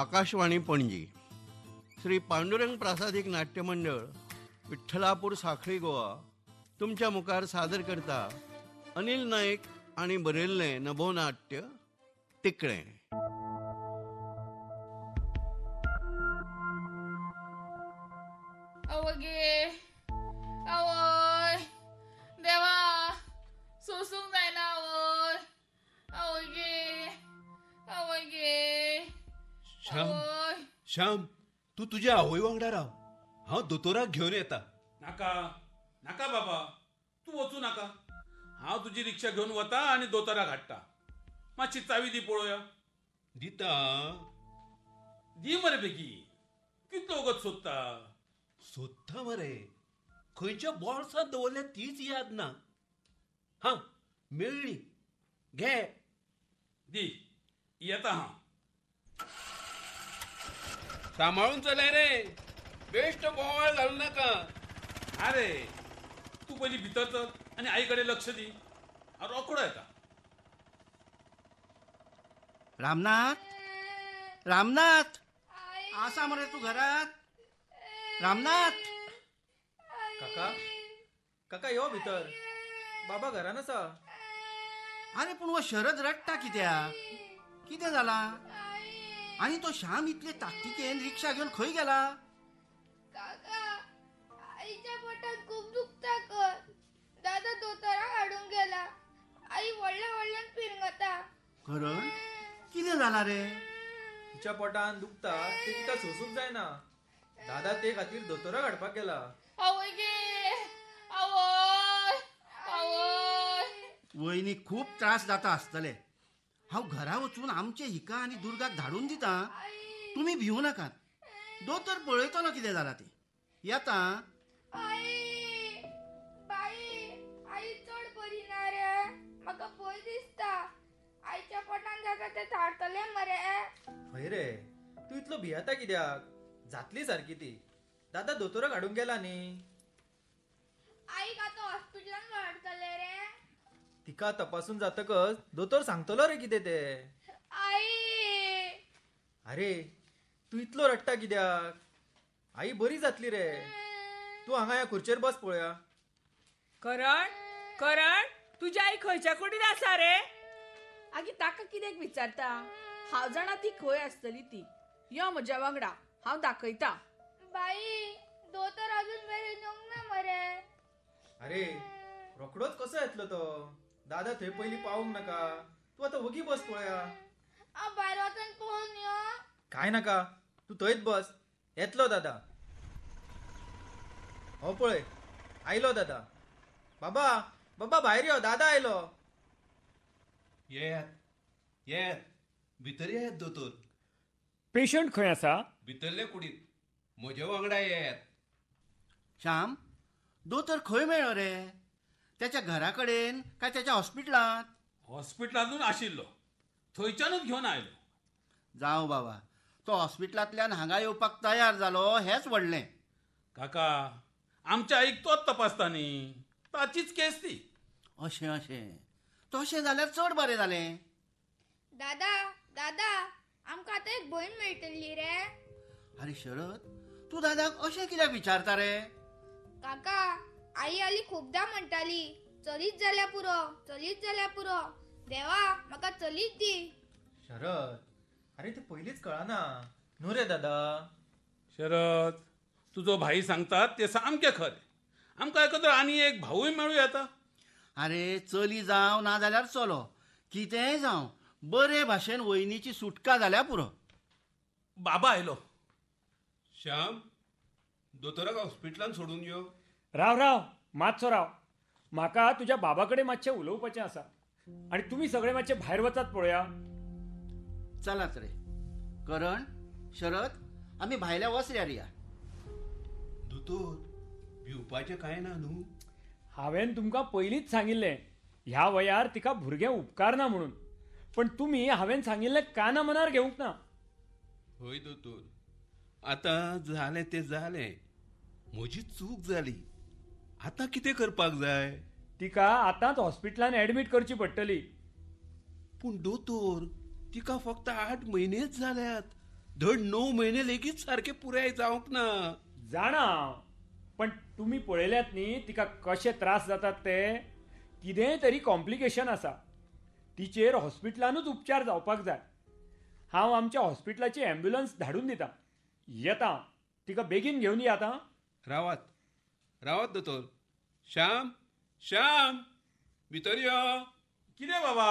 आकाशवाणी पणजी. श्री पांडुरंग प्रासादिक नाट्य मंडळ, विठ्ठलापूर, साखळी, गोवा तुमच्या मुखार सादर करता अनिल नाईक आनी बरयल्लें नभोनाट्य तिकळें. अवगे आवय देवा, सोसूंक जायना आवय. आवय गे, आवय गे. श्याम, श्याम, तूं तुज्या आवय वांगडा राव, हांव दोतोराक घेवन येता. नाका नाका बाबा, तूं वचूं नाका. हांव तुजी रिक्षा घेवन वता आनी दोतोराक हाडटा. मातशी चावी दी पळोवया. दिता. दी मरे बेगी, कितलो वगत सोदता? सोदता मरे, खंयच्या बोल्सांत दवरल्या तीच याद ना. हां, मेळ्ळी, घे. दी, येता. हांव. सांबाळून चलय रे, बेश्ट बोवाळ घालू नाका. अरे तूं पयलीं भितर चल आनी आई कडेन लक्ष दी, हांव रोकडो येता. रामनाथ, रामनाथ, आसा मरे तूं घरात? रामनाथ. काका, काका यो भितर, बाबा घरान आसा. आरे पूण हो शरद रडटा कित्याक? कितें जाला? आनी तो श्याम इतले ताकतिकेन रिक्षा घेवन खंय गेला? काका, आईच्या पोटात खूब दुखता कर. दादा दोतोराक हाडूंक गेला. आई व्हडल्या व्हडल्यान पिरंगता. करण, कितें जाला रे? तिच्या पोटान दुखता ते तिका सोसूंक जायना. दादा ते खातीर दोतोराक हाडपाक गेला. आवय गे, आवय, आवय. वयनी खूब त्रास जाता आसतले. हांव घरा वचून आमचे हिका आनी दुर्गाक धाडून दिता, तुमी भिवू नाकात. दोतोर पळयतलो कितें जाला तें. येता. आई, बाई, आई चड बरी ना रे, म्हाका भंय दिसता. आईच्या पोटान जाता तें थारतलें मरे. हय रे, तूं इतलो भियेता कित्याक? जातली सारकी ती. दादा दोतोराक हाडूंक गेला न्ही. आईक आतां हॉस्पिटलान हाडटले रे. तिका तपासून जातकच दोतोर सांगतलो रे कितें तें. आई. अरे तूं इतलो रडटा कित्याक? आई बरी जातली रे. तूं हांगा ह्या खुर्चेर बस पळोवया. करण, करण, तुजी आई खंयच्या कुडीन आसा रे? आगे ताका कित्याक विचारता? हांव जाणा ती खंय आसतली ती. यो म्हज्या वांगडा, हांव दाखयता. बाई, दोतोर अजून मेरेन येवंक ना मरे. अरे रोकडोच कसो येतलो तो? दादा थंय पयलीं पावूंक नाका. तूं आतां वगी बस पळोवया. हांव भायर वचून पळोवन यो. काय नाका, तूं थंयच बस, येतलो दादा. हो पळय आयलो दादा. बाबा, बाबा भायर यो, दादा आयलो. येयात येयात, भितर येयात दोतोर. पेशंट खंय आसा? भितरले कुडीत, म्हजे वांगडा येयात. श्याम, दोतोर खंय मेळ्ळो रे? त्याच्या घरा कडेन काय त्याच्या हॉस्पिटलांत? हॉस्पिटलांतूच आशिल्लो, थंयच्यानूच घेवन आयलो. जावं बाबा, तो हॉस्पिटलांतल्यान हांगा येवपाक तयार जालो हेंच व्हडलें. काका, आमच्या आईक तोच तपासता न्ही, ताचीच केस ती. अशें अशें, तशें जाल्यार चड बरें जालें. दादा, दादा, आमकां आतां एक भयण मेळटली रे. आरे शरद, तूं दादाक अशें कित्याक विचारता रे? काका, आई आली खूबदां म्हणटाली, चलीच जाल्यार पुरो, चलीच जाल्यार पुरो. देवा, म्हाका चलीच दी. शरद, अरे ते पयलींच कळना न्हू रे दादा. शरद, तुजो भाई सांगतात ते सामकें खरें. आमकां एकत्र आनी एक भावूय मेळूं येता. अरे चली जावं ना जाल्यार चलो, कितेंय जावं, बरे भाशेन वयनीची सुटका जाल्यार पुरो. बाबा आयलो. श्याम, दोतोराक हॉस्पिटलान सोडून यो. राव राव, मातसो राव, म्हाका तुज्या बाबा कडेन मातशें उलोवपाचें आसा. आनी तुमी सगळे मातशे भायर वचात पळोवया. चलात रे करण, शरद, आमी भायल्या वसऱ्यार या. दोतोर, भिवपाचें कांय ना न्हू? हांवें तुमकां पयलींच सांगिल्लें, ह्या वयार तिका भुरगें उपकारना म्हणून. पण तुमी हांवें सांगिल्लें काना मनार घेवंक ना. हय दोतोर, आतां जालें तें जालें, म्हजी चूक जाली. आतां कितें करपाक जाय? तिका आतांच हॉस्पिटलान एडमीट करची पडटली. पूण दोतोर, तिका फक्त 8 म्हयनेच जाल्यात, धड 9 म्हयने लेगीत सारके पुराय जावंक ना. जाणा, पण तुमी पळयल्यात न्ही तिका कशे त्रास जातात ते. कितेंय तरी कॉम्प्लिकेशन आसा, तिचेर हॉस्पिटलानूच उपचार जावपाक जाय. हांव आमच्या हॉस्पिटलाची ॲम्ब्युलन्स धाडून दिता. येता, तिका बेगीन घेवन या आतां. रावात रावात दोतोर. श्याम, श्याम भितर यो. कितें बाबा?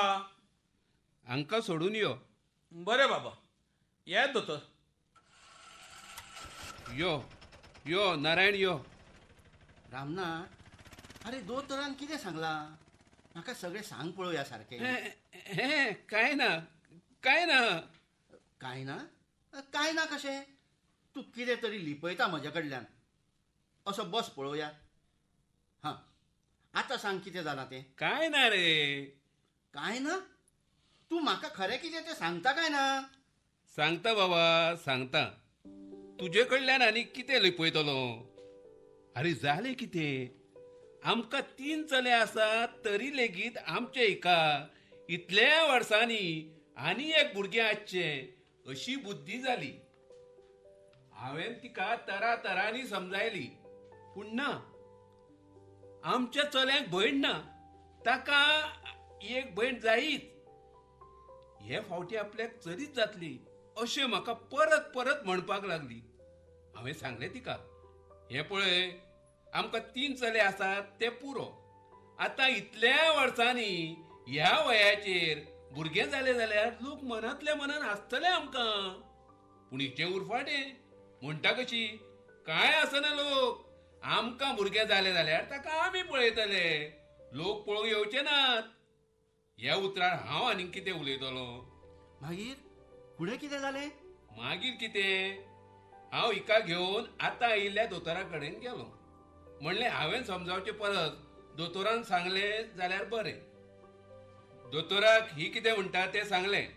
हांकां सोडून यो. बरें बाबा, येत दोतोर. यो यो नारायण यो. रामनाथ, आरे दोतोरान कितें सांगलां म्हाका सगळें सांग पळोवया सारकें. हें काय ना, काय ना. काय ना? काय ना कशें? तूं कितें तरी लिपयता म्हज्या कडल्यान. असो बस पळोवया. हां, आतां सांग कितें जालां तें. काय ना रे. काय ना? तूं म्हाका खरें कितें तें सांगता काय ना? सांगता बाबा, सांगता. तुजे कडल्यान आनी कितें लिपयतलो? आरे जालें कितें, आमकां 3 चले आसात तरी लेगीत आमचे हिका इतल्या वर्सांनी आनी एक भुरगें आसचें अशी बुद्धी जाली. हांवें तिका तरातरांनी समजायली, पूण ना. आमच्या चल्यांक भयण ना, ताका एक भयण जायच. हे फावटी आपल्याक चलीच जातली अशें म्हाका परत परत म्हणपाक लागली. हांवें सांगलें तिका, हें पळय, आमकां 3 चले आसात ते पुरो. आतां इतल्या वर्सांनी ह्या वयाचेर भुरगें जालें जाल्यार लोक मनांतल्या मनान हांसतले आमकां. पूण हिचें उरफाटें म्हणटा कशी, कांय आसना लोक. आमकां भुरगें जालें जाल्यार ताका आमी पळयतले, लोक पळोवंक येवचे नात. ह्या उतरार हांव आनीक कितें उलयतलो? मागीर फुडें कितें जालें? मागीर कितें, हांव हिका घेवन आतां आयिल्ल्या दोतोरा कडेन गेलो. म्हणलें हांवें समजावचे परस दोतोरान सांगलें जाल्यार बरें. दोतोराक ही कितें म्हणटा तें सांगलें.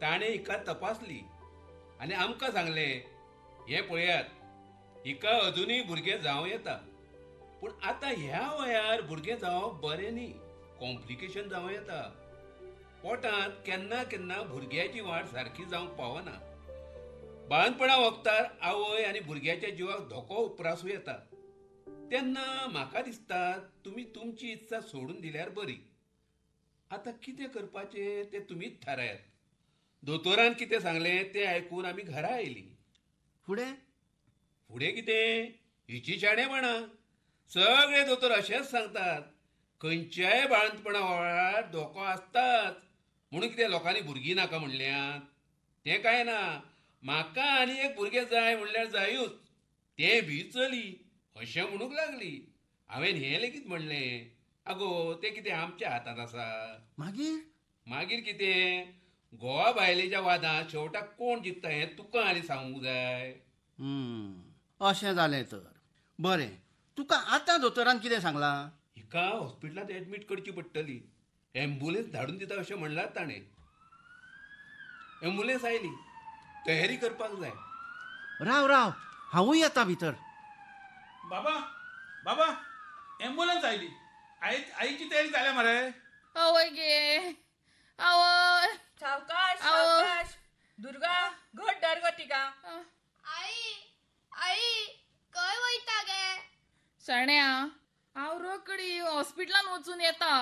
ताणें हिका तपासली आनी आमकां सांगलें, हें पळयात, हिका अजुनूय भुरगें जावं येता, पूण आतां ह्या वयार भुरगें जावप बरें न्ही, कॉम्प्लिकेशन जावं येता. पोटांत केन्ना केन्ना भुरग्याची वाड सारकी जावंक पावना. बाळंतपणा वखदार आवय आनी भुरग्याच्या जिवाक धोको उप्रासूं येता. तेन्ना म्हाका दिसता तुमी तुमची इत्सा सोडून दिल्यार बरी. आतां कितें करपाचें तें तुमीच थारायात. दोतोरान कितें सांगलें तें आयकून आमी घरा आयलीं. फुडें फुडें कितें, हिची शाणेपणां. सगळे दोतोर अशेंच सांगतात, खंयच्याय बाळंतपणा वेळार धोको आसताच. म्हणून कितें लोकांनी भुरगीं नाका म्हणल्यात? तें कांय ना, म्हाका आनी एक भुरगें जाय म्हणल्यार जायूच, तें बी चली अशें म्हणूंक लागली. हांवें हें लेगीत म्हणलें, आगो तें कितें आमच्या हातांत आसा? मागीर मागीर कितें, गोवा बायलेच्या वादांत शेवटाक कोण जिखता हें तुका आनी सांगूंक जाय. अशें जालें तर बरें. तुका आतां दोतोरान कितें सांगलां? हिका हॉस्पिटलांत एडमीट करची पडटली, ॲम्ब्युलन्स धाडून दिता अशें म्हणलां ताणें. ॲम्ब्युलन्स आयली, तयारी करपाक जाय. राव राव, हांवूय येता भितर. बाबा बाबा, ॲम्ब्युलन्स आयली. आईची तयारी जाल्या मरे. आवय गे, आवय. सावकाश सावकाश. दुर्गा, घट धर गो तिका. आई आई, खंय वयता गे? शाण्या, हांव रोखडी हॉस्पिटलान वचून येता,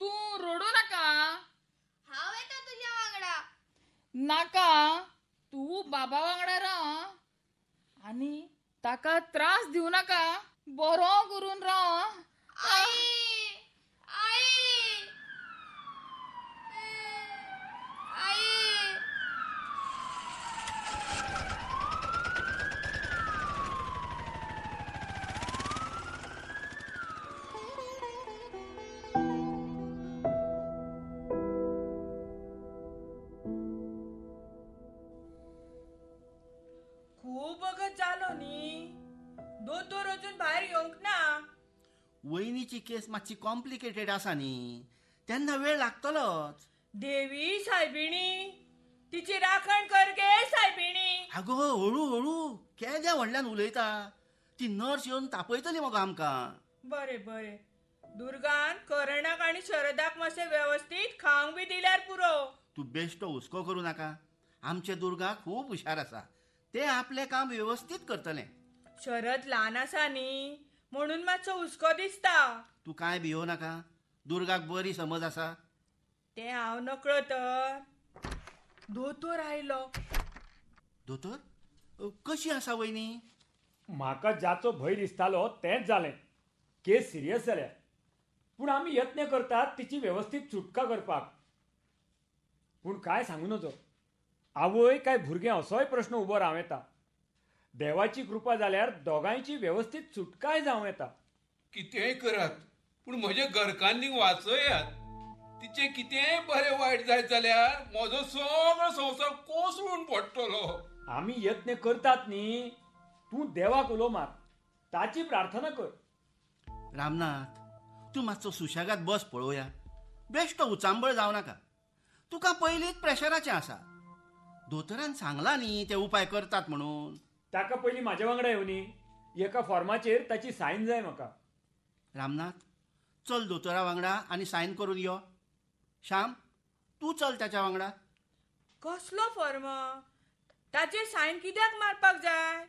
तूं रडू नाका. हांव येता तुज्या वांगडा. नाका, तूं बाबा वांगडा राव आनी ताका त्रास दिवं नाका, बरो करून राव. आई आई आई. खूब वगत जालो न्ही, दोतोर अजून भायर येवंक ना. वयनीची केस मातशी कॉम्प्लिकेटेड आसा न्ही, तेन्ना वेळ लागतलोच. देवी सायबिणी, तिची राखण कर गे सायबिणी. आगो हळू हळू, केद्या व्हडल्यान उलयता. ती नर्स येवन तापयतली मगो आमकां. बरें बरें. दुर्गान करणाक आनी शरदाक मातशें वेवस्थीत खावंक बी दिल्यार पुरो. तूं बेश्टो हुस्को करूं नाका, आमचें दुर्गा खूब हुशार आसा, तें आपलें काम वेवस्थीत करतलें. शरद ल्हान आसा न्ही म्हणून मातसो हुस्को दिसता. तूं कांय भियो नाका, दुर्गाक बरी समज आसा. तें हांव नकळो तर. दोतोर आयलो. दोतोर कशी आसा वयनी? म्हाका जाचो भंय दिसतालो तेंच जालें. केस सिरियस जाल्या, पूण आमी यत्न करतात तिची वेवस्थीत सुटका करपाक. पूण काय सांगू नजो, आवय काय भुरगें असोय प्रश्न उबो रावं येता. देवाची कृपा जाल्यार दोगांयची वेवस्थीत सुटकाय जावं येता. कितेंय करात पूण म्हज्या घरकान्नीक वाचयात. तिचें कितेंय बरें वायट जायत जाल्यार म्हजो सगळो संवसार कोसळून पडटलो. आमी यत्न करतात न्ही, तूं देवाक उलो मार, ताची प्रार्थना कर. रामनाथ, तूं मातसो सुशेगाद बस पळोवया, बेश्टो उचांबळ जावं नाका. तुका पयलींच प्रेशराचें आसा. दोतोरान सांगलां न्ही ते उपाय करतात म्हणून. ताका पयलीं म्हाज्या वांगडा येवनी, एका फॉर्माचेर ताची सायन जाय म्हाका. रामनाथ चल दोतोरा वांगडा आनी सायन करून यो. श्याम तूं चल ताच्या वांगडा. कसलो फॉर्म? ताचेर सायन कित्याक मारपाक जाय?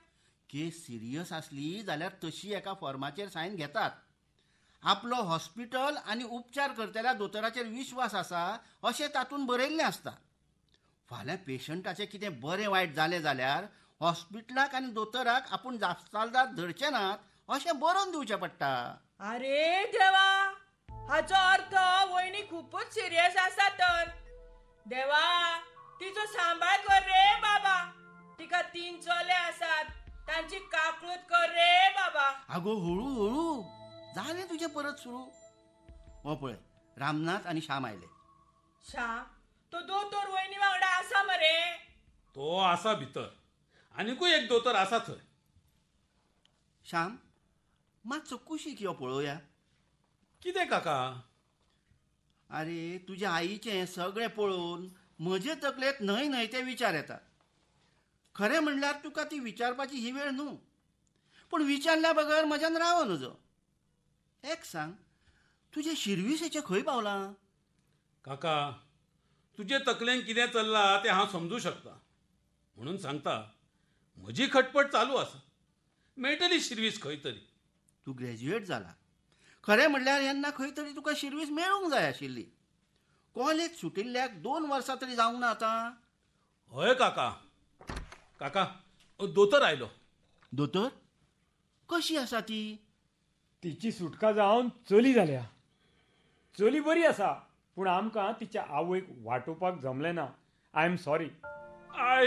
केस सिरियस आसली जाल्यार तशी एका फॉर्माचेर सायन घेतात. आपलो हॉस्पिटल आनी उपचार करतल्या दोतोराचेर विश्वास आसा अशें तातूंत बरयल्लें आसता. फाल्यां पेशंटाचें कितें बरें वायट जालें जाल्यार हॉस्पिटलाक आनी दोतोराक आपूण जापसालदार धरचे नात अशें बरोवन दिवचें पडटा. अरे देवा, हाचो अर्थ वयनी खुपूच सिरियस आसा तर. देवा तिचो सांबाळ कर रे बाबा. तिका 3 चले आसात, तांची काकळूत कर रे बाबा. आगो हळू हळू जालें तुजें परत सुरू. हो पळय रामनाथ आनी श्याम आयले. श्याम तो दोतोर वयनी वांगडा आसा मरे? तो आसा भितर, आनीकूय एक दोतोर आसा थंय. श्याम मातसो कुशीक यो पळोवया. कितें काका? अरे तुज्या आईचें सगळें पळोवन म्हजे तकलेंत न्हय न्हय ते विचार येतात. खरें म्हणल्यार तुका ती विचारपाची ही वेळ न्हू, पूण विचारल्या बगर म्हज्यान रावो नजो. एक सांग, तुजें शिर्विसेचें खंय पावलां? काका तुजे तकलेन कितें चल्लां तें हांव समजूं शकता म्हणून सांगता, म्हजी खटपट चालू आसा. मेळटली शिर्वीस खंय तरी. तूं ग्रॅज्युएट जाला, खरें म्हणल्यार येन्ना खंय तरी तुका शिर्वीस मेळूंक जाय आशिल्ली. कॉलेज सुटिल्ल्याक 2 वर्सां तरी जावंक ना आतां. हय काका. काका दोतोर आयलो. दोतोर कशी आसा ती? तिची सुटका जावन चली जाल्या. चली बरी आसा, पूण आमकां तिच्या आवयक वाटोवपाक जमलें ना. I am sorry. I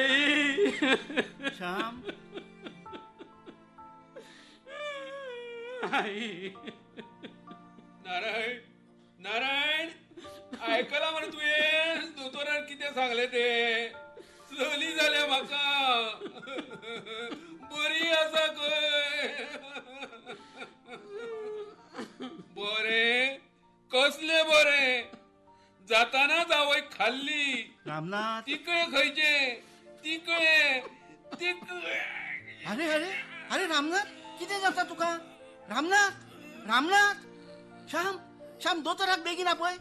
Shyam. I Narayan, Narayan आयकलां मरे तुवें दोतोरान कितें सांगलें तें? चली जाल्या म्हाका, बरी आसा खंय. बरें कसलें बरें, जातानाच आवय खाल्ली. रामनाथ तिकळे खंयचे तिकळे तिकळे. अरे अरे अरे रामनाथ कितें जाता तुका? रामनाथ, रामनाथ, श्याम श्याम दोतोराक बेगीन आपय.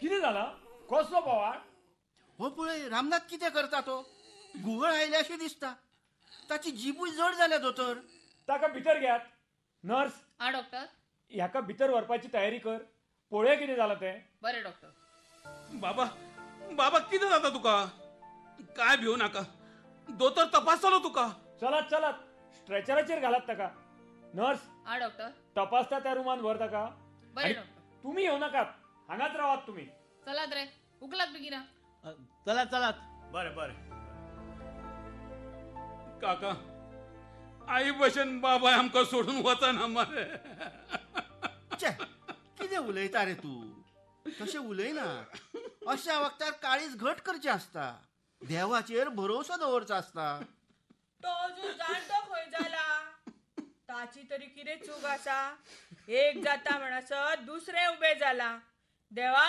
कितें जालां? कसलो बोवाळ? हो पळय रामनाथ कितें करता तो, घुंवळ आयल्या अशी दिसता. ताची जिबूय जड जाल्या. दोतोर ताका भितर घेयात. नर्स. हा डॉक्टर. ह्याका भितर व्हरपाची तयारी कर, पळोवया कितें जालां तें. बरें डॉक्टर. बाबा बाबा कितें जाता तुका? काय भिवू नाका, दोतोर तपासतलो तुका. चलात चलात, स्ट्रेचराचेर घालात ताका. नर्स. हा डॉक्टर. तपासता त्या रुमान व्हर ताका. बरें डॉक्टर. तुमी येवं नाकात, हांगाच रावात तुमी. चलात रे, उखलात बेगीन. चलात चलात. बरें बरें. काका आई भशेन बाबाय आमकां सोडून वचना मरे. कितें उलयता रे तूं? तशें उलयना. अशा वक्तार काळीज घट करचें आसता, देवाचेर भरोसो दवरचो आसता. तो अजून जाणटो खंय जाला? ताची तरी कितें चूक आसा? एक जाता म्हणसर दुसरें उबें जाला. देवा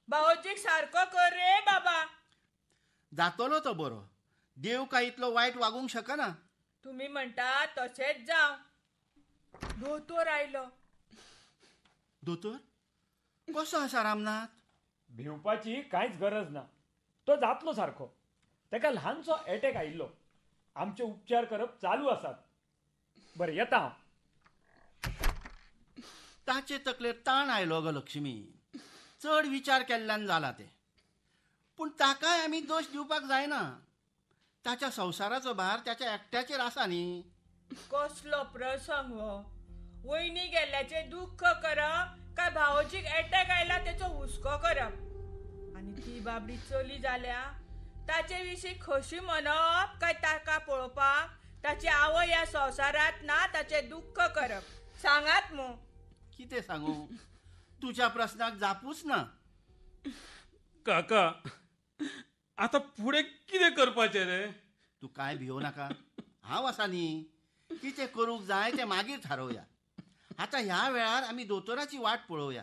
भावोजीक सारको कर रे बाबा. जातलो तो बरो, देव काय इतलो वायट वागूंक शकना. तुमी म्हणटा तशेंच जावं. दोतोर आयलो. दोतोर कसो आसा रामनाथ? भिवपाची कांयच गरज ना. तो जातलो सारको. ताका ल्हानसो एटॅक आयिल्लो. आमचे उपचार करप चालू आसात. बरें, येता हांव. ताचे तकलेर ताण आयलो गो लक्ष्मी. चड विचार केल्ल्यान जाला तें. पूण ताकाय आमी दोश दिवपाक जायना. ताच्या संवसाराचो भार ताच्या एकट्याचेर आसा न्ही. कसलो प्रसंग हो! वयनी गेल्ल्याचें दुख्ख करप काय भावोजीक एटॅक आयला तेचो हुस्को करप? आनी ती बाबडी चली जाल्या ताचे विशीं खोशी मनोवप काय ताका पळोवपाक ताची आवय ह्या संवसारांत ना ताचें दुख्ख करप? सांगात मू. कितें सांगू? तुज्या प्रस्नाक जापूच ना. काका, आतां फुडें कितें करपाचें रे? तूं कांय भियो नाका, हांव आसा न्ही. कितें करूंक जाय तें मागीर थारोवया. आतां ह्या वेळार आमी दोतोराची वाट पळोवया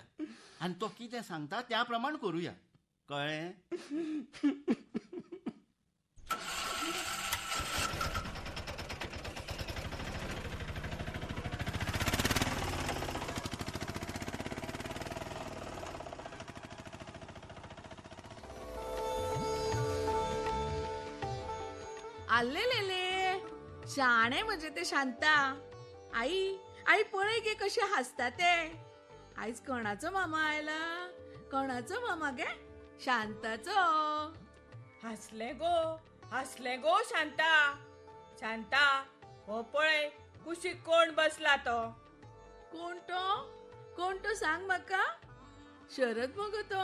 आनी तो कितें सांगता त्या प्रमाण करुया. कळ्ळें? आले लेले, शाणे म्हजे ते शांता. आई आई पळय गे कशें हांसता ते. आयज कोणाचो मामा आयला? कोणाचो मामा गे? शांताचो. हांसलें गो, हांसलें गो शांता. शांता, हो पळय कुशीक कोण बसला तो. कोण तो? कोण तो सांग म्हाका. शरद मगो तो.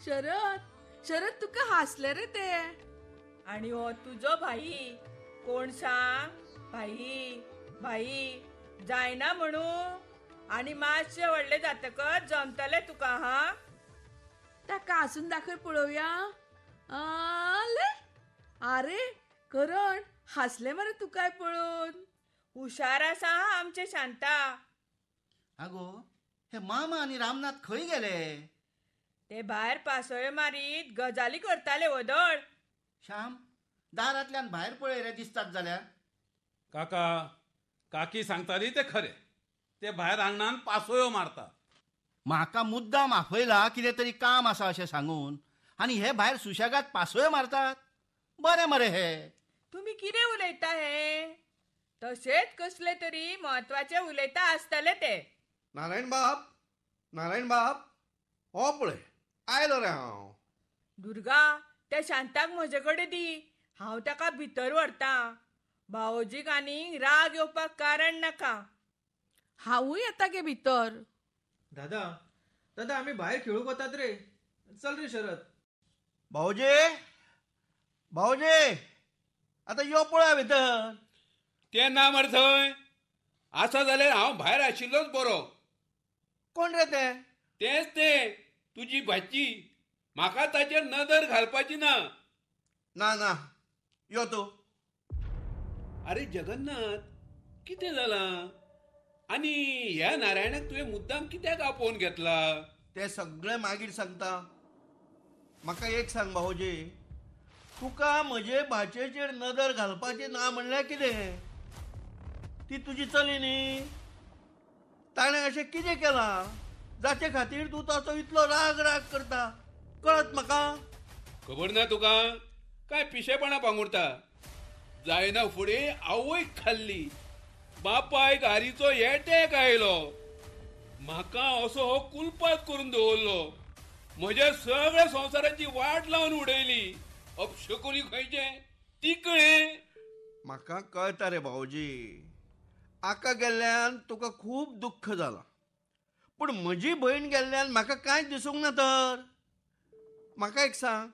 शरद, शरद तुका हांसले रे ते. आनी हो तुजो भाई कोण सांग? भाई, भाई जायना म्हणू. आनी मातशें व्हडलें जातकच जमतलें तुका. हा, ताका हांसून दाखय पळोवया. आले, आरे करण हांसलें मरे तुकाय पळोवन. हुशार आसा आमचें शांता. आगो, हे मामा आनी रामनाथ खंय गेले? ते भायर पासयो मारीत गजाली करताले वदळ. श्याम, दारांतल्यान भायर पळय रे दिसतात जाल्यार. काका, काकी सांगताली ते खरें. ते भायर आंगणान पासयो मारता. म्हाका मुद्दाम आपयला कितें तरी काम आसा अशें सांगून, आनी हे भायर सुशेगाद पासयो मारतात. बरें मरे हे. तुमी कितें उलयता हे? तशेंच कसले तरी म्हत्वाचे उलयता आसतले ते. नारायण बाब, नारायण बाब, हो पळय आयलो रे हांव. दुर्गा, त्या शांताक म्हजे कडेन दी. हांव ताका भितर व्हरता. भावोजीक आनी राग येवपाक कारण नाका. हांवूय येता गे भितर. दादा, दादा आमी भायर खेळूंक वतात रे. चल रे शरद. भाऊजी, भाऊजी, आतां यो पळया भितर. तें ना मरे थंय आसा जाल्यार हांव भायर आशिल्लोच बरो. कोण रे तें? तेंच तें, तुजी भाची. म्हाका ताचेर नदर घालपाची ना. ना ना, यो तूं. अरे जगन्नाथ, कितें जालां? आनी ह्या नारायणाक तुवें मुद्दाम कित्याक आपोवन घेतला? तें सगळें मागीर सांगता. म्हाका एक सांग भाऊजी, तुका म्हजे भाचयेचेर नदर घालपाची ना म्हणल्यार कितें? ती तुजी चली न्ही? ताणें अशें कितें केलां जाचे खातीर तूं ताचो इतलो राग राग करता? कळत म्हाका. खबर ना तुका? काय पिशेपणा पांगुरता. जायना फुडें आवयक खाल्ली, बापायक हारीचो एटॅक आयलो, म्हाका असो हो कुलपात करून दवरलो, म्हज्या सगळ्या संवसाराची वाट लावन उडयली. अपशकुनी खंयचे तिकळे. म्हाका कळटा रे भाऊजी, आका गेल्ल्यान तुका खूब दुख्ख जालां, पूण म्हजी भयण गेल्ल्यान म्हाका कांयच दिसूंक ना. तर म्हाका एक सांग,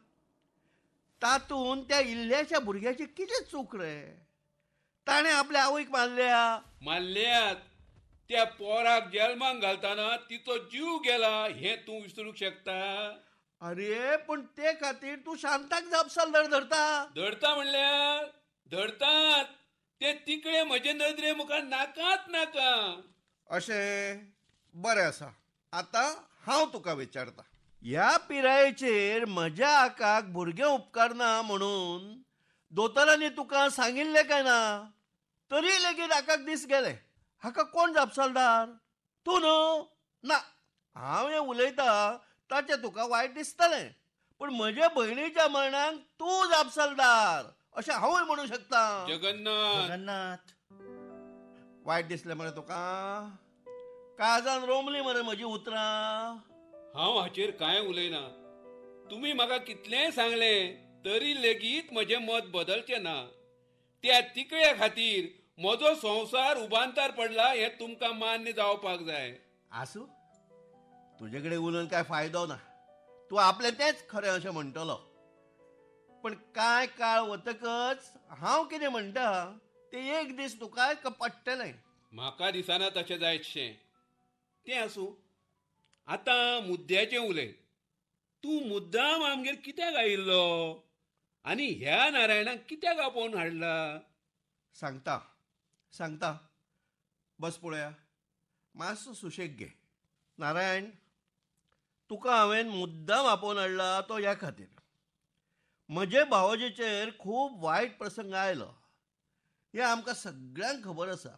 तातूंत त्या इल्ल्याशा भुरग्याची कितें चूक रे? ताणें आपल्या आवयक मारल्या. मारल्यात. त्या पोराक जल्माक घालतना तिचो जीव गेला हें तूं विसरूंक शकता? अरे पण ते खातीर तूं शांताक जापसालदार धरता. धरता म्हणल्यार धरतात. ते तिकडे म्हजे नदरे मुखार नाकाच नाका. अशें? बरें आसा, आतां हांव तुका विचारता, ह्या पिरायेचेर म्हज्या आकाक भुरगें उपकारना म्हणून दोतोरांनी तुका सांगिल्लें काय ना? तरी लेगीत आकाक दीस गेले. हाका कोण जापसालदार? तूं न्हू? ना, हांव हें उलयतां ताचें तुका वायट दिसतलें, पूण म्हज्या भयणीच्या मरणाक तूं जापसालदार अशें हांवूय म्हणूं शकता. जगन्नाथ, जगन्नाथ, वायट दिसलें मरे तुका? काळजान रोमली मरे म्हजी उतरां. हांव हाचेर कांय उलयना. तुमी म्हाका कितलेंय सांगलें तरी लेगीत म्हजें मत बदलचें ना. त्या तिकळ्या खातीर म्हजो संवसार उबांतार पडला हें तुमकां मान्य जावपाक जाय. आसूं, तुजे कडेन उलोवन कांय फायदो ना. तूं आपलें तेंच खरें अशें म्हणटलो. पण कांय काळ वतकच हांव कितें म्हणटा तें एक दीस तुका पडटलें. म्हाका दिसना तशें जायतशें. तें आसूं, आतां मुद्द्याचें उलय. तूं मुद्दाम आमगेर कित्याक आयिल्लो आनी ह्या नारायणाक कित्याक आपोवन हाडला? सांगता सांगता, बस पळोवया, मातसो सुशेग घे. नारायण, तुका हांवें मुद्दाम आपोवन हाडला तो ह्या खातीर. म्हजे भावोजीचेर खूब वायट प्रसंग आयलो हें आमकां सगळ्यांक खबर आसा.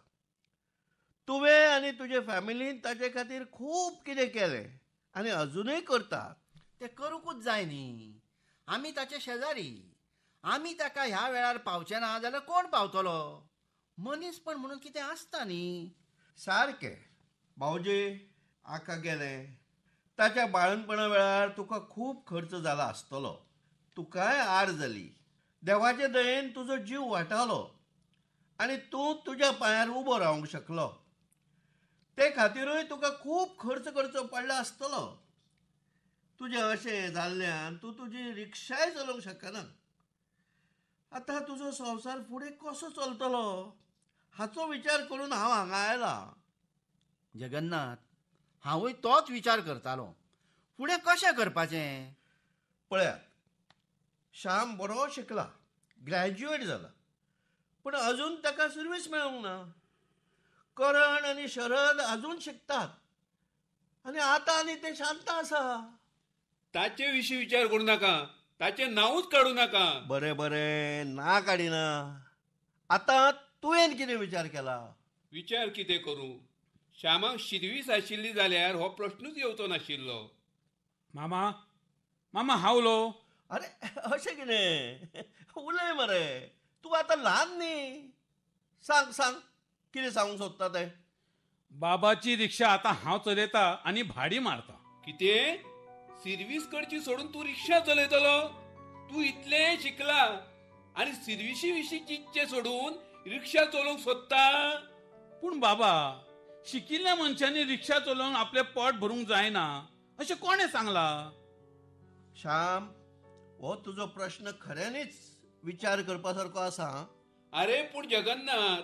तुवें आनी तुजे फॅमिलीन ताचे खातीर खूब कितें केलें आनी अजुनूय करतात. तें करूंकूच जाय न्ही. आमी ताचे शेजारी. आमी ताका ह्या वेळार पावचे ना जाल्यार कोण पावतलो? मनीसपण म्हणून कितें आसता न्ही. सारकें भावजी, आका गेलें ताच्या बाळंतपणा वेळार तुका खूब खर्च जाला आसतलो. तुकाय आर जाली. देवाचे दयेन तुजो जीव वाटालो आनी तूं तुज्या पांयार उबो रावंक शकलो. ते खातीरूय तुका खूब खर्च करचो पडला आसतलो. तुजें अशें जाल्ल्यान तूं तुजी रिक्षाय चलोवंक शकना. आतां तुजो संवसार फुडें कसो चलतलो हाचो विचार करून हांव हांगा आयला. जगन्नाथ, हांवूय तोच विचार करतालो. फुडें कशें करपाचें? पळयात, श्याम बरो शिकला, ग्रॅज्युएट जाला, पूण अजून ताका सर्वीस मेळूंक ना. करण आनी शरद अजून शिकतात आनी आतां आनी तें शांत आसा. ताचे विशीं विचार करूं नाका, ताचें नांवूच काडूं नाका. बरें बरें, ना काडिना. आतां तुवें कितें विचार केला? विचार कितें करूं? श्यामाक शिरवीस आशिल्ली जाल्यार हो प्रश्नूच येवचो नाशिल्लो. मामा, मामा हांव उलो. अरे अशें कितें उलय मरे, तूं आतां ल्हान न्ही. सांग सांग, कितें सांगूंक सोदता तें? बाबाची रिक्षा आतां हांव चलयता आनी भाडी मारता. कितें? सिर्वीस करची सोडून तूं रिक्षा चलयतलो? तूं इतलें शिकला आनी सिर्विशी विशीं चिंतचें सोडून रिक्षा चलोवंक सोदता? पूण बाबा, शिकिल्ल्या मनशांनी रिक्षा चलोवन आपलें पोट भरूंक जायना अशें कोणें सांगलां? श्याम, हो तुजो प्रश्न खऱ्यांनीच विचार करपा सारको आसा. अरे पूण जगन्नाथ,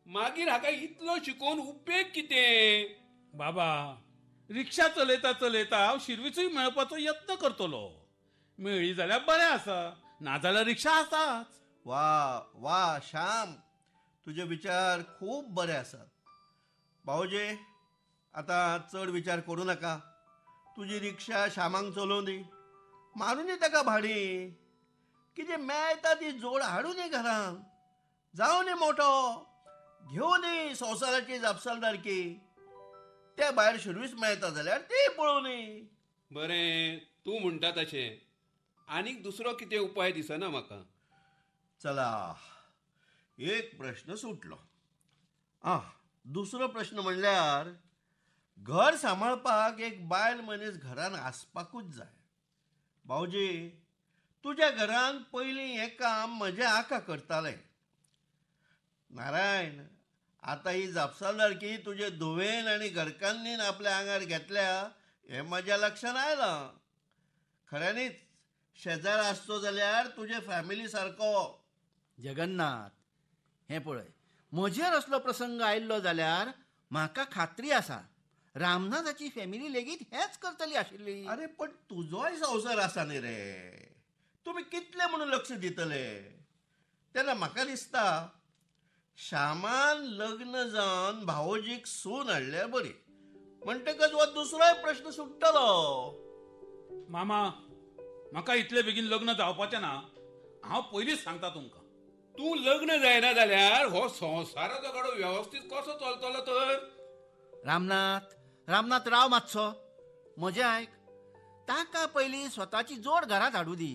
मागीर हाका इतलो शिकोवन उपेग कितें? बाबा, रिक्षा चलयता चलयता हांव शिरवीसूय मेळपाचो यत्न करतलो. मेळ्ळी जाल्यार बरें आसा, नाजाल्यार रिक्षा आसाच. वा वा श्याम, तुजे विचार खूब बरे आसात. भाऊजी, आतां चड विचार करूं नाका. तुजी रिक्षा श्यामाक चलोवं दी, मारून दी ताका भाडी. कितें मेळटा ती जोड हाडून दी घरान. जावं दी मोठो, घेवं दी संवसाराची जापसालदारकी. ते भायर शिरवीस मेळटा जाल्यार ती पळोवनी. बरें, तूं म्हणटा तशें. आनीक दुसरो कितें उपाय दिसना म्हाका. चला, एक प्रश्न सुटलो. आं, दुसरो प्रश्न म्हणल्यार घर सांबाळपाक एक बायल मनीस घरान आसपाकूच जाय. भाऊजी, तुज्या घरान पयलीं हें काम म्हजें आका करतालें. नारायण, आतां ही जापसालदारकी तुजे धुवेन आनी घरकान्नीन आपल्या आंगार घेतल्या हें म्हज्या लक्षांत आयलां. खऱ्यांनीच शेजार आसचो जाल्यार तुजे फॅमिली सारको. जगन्नाथ, हें पळय, म्हजेर असलो प्रसंग आयिल्लो जाल्यार म्हाका खात्री आसा रामनाथाची फॅमिली लेगीत हेंच करतली आशिल्ली. अरे पण तुजोय संवसार आसा न्ही रे, तुमी कितले म्हणून लक्ष दितले? तेन्ना म्हाका दिसता श्यामान लग्न जावन भावोजीक सून हाडल्यार बरी. म्हणटकच हो दुसरोय प्रश्न सुट्टलो. मामा, म्हाका इतले बेगीन लग्न जावपाचें ना, हांव पयलींच सांगता तुमकां. तूं लग्न जायना जाल्यार हो संवसाराचो गाडो वेवस्थीत कसो चलतलो तर? रामनाथ, रामनाथ राव मातसो, म्हजें आयक. ताका पयलीं स्वताची जोड घरांत हाडूं दी,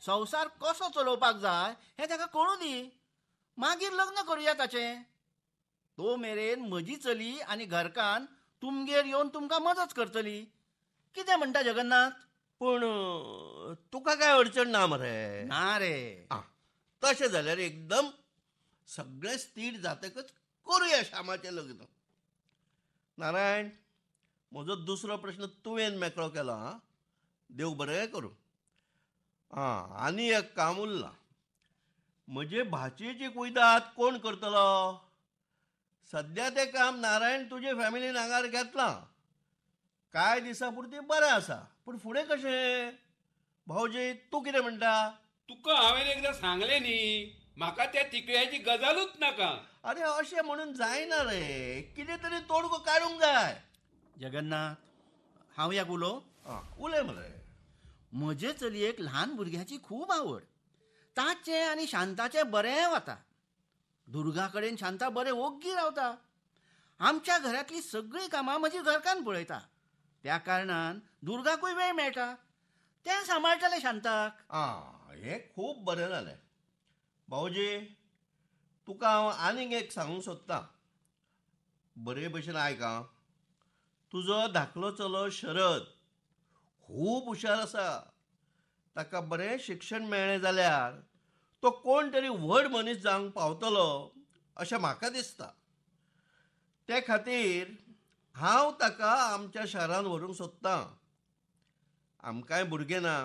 संवसार कसो चलोवपाक जाय हें ताका कळूं दी, मागीर लग्न करुया ताचें. तो मेरेन म्हजी चली आनी घरकान्न तुमगेर येवन तुमकां मदत करतली. कितें म्हणटा जगन्नाथ? पूण तुका काय अडचण ना मरे? ना रे. तशें जाल्यार एकदम सगळें स्थीर जातकच करुया श्यामाचें लग्न. नारायण, म्हजो दुसरो प्रश्न तुवें मेकळो केलो. आं, देव बरें करूं. आं, आनी एक काम उरलां. म्हजे भाचयेची कुयदाद कोण करतलो? सद्या तें काम नारायण तुजे फॅमिलीन आंगार घेतलां. कांय दिसां पुरती बरें आसा, पूण फुडें कशें? भाऊजी, तूं कितें म्हणटा? तुका हांवें एकदां सांगलें न्ही, म्हाका त्या तिकड्याची गजालूच नाका. अरे अशें म्हणून जायना रे, कितें तरी तोडगो काडूंक जाय. जगन्नाथ, हांव एक उलो? उलय मरे. म्हजे चलयेक ल्हान भुरग्याची खूब आवड. ताचें आनी शांताचें बरें वता. दुर्गा कडेन शांता बरें ओग्गी रावता. आमच्या घरांतली सगळीं कामां म्हजी घरकान्न पळयता. त्या कारणान दुर्गाकूय वेळ मेळटा, तें सांबाळटलें शांताक. आं, हें खूब बरें जालें. भाऊजी, तुका हांव आनीक एक सांगूंक सोदतां, बरे भशेन आयक. आं, तुजो धाकलो चलो शरद खूब हुशार आसा. ताका बरें शिक्षण मेळ्ळें जाल्यार तो कोण तरी व्हड मनीस जावंक पावतलो अशें म्हाका दिसता. ते खातीर हांव ताका आमच्या शारांत व्हरूंक सोदतां. आमकांय भुरगें ना,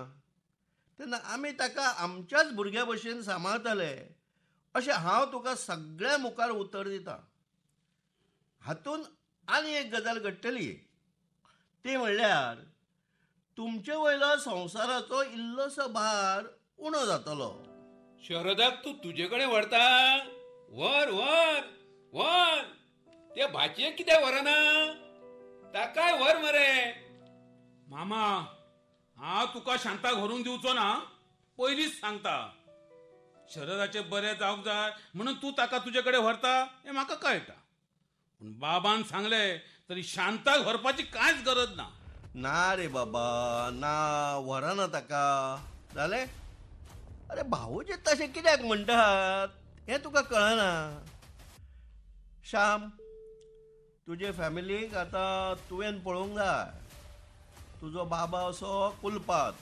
तेन्ना आमी ताका आमच्याच भुरग्या भशेन सांबाळटले अशें हांव तुका सगळ्या मुखार उतर दितां. हातूंत आनी एक गजाल घडटली, ती म्हणल्यार तुमचे वयलो संवसाराचो इल्लोसो भार उणो जातलो. शरदाक तूं तुजे कडेन व्हरता? व्हर व्हर व्हर. ते भाचयेक कित्याक व्हरना? ताकाय व्हर मरे. मामा, हांव तुका शांताक व्हरूंक दिवचो ना, पयलींच सांगता. शरदाचें बरें जावंक जाय म्हणून तूं ताका तुजे कडेन व्हरता हें म्हाका कळटा, पूण बाबान सांगलें तरी शांताक व्हरपाची कांयच गरज ना. ना रे बाबा, ना, व्हरना ताका. जालें? अरे भाऊजी तशें कित्याक म्हणटात हें तुका कळना. श्याम, तुजे फॅमिलीक आतां तुवें पळोवंक जाय. तुजो बाबा असो कुलपात,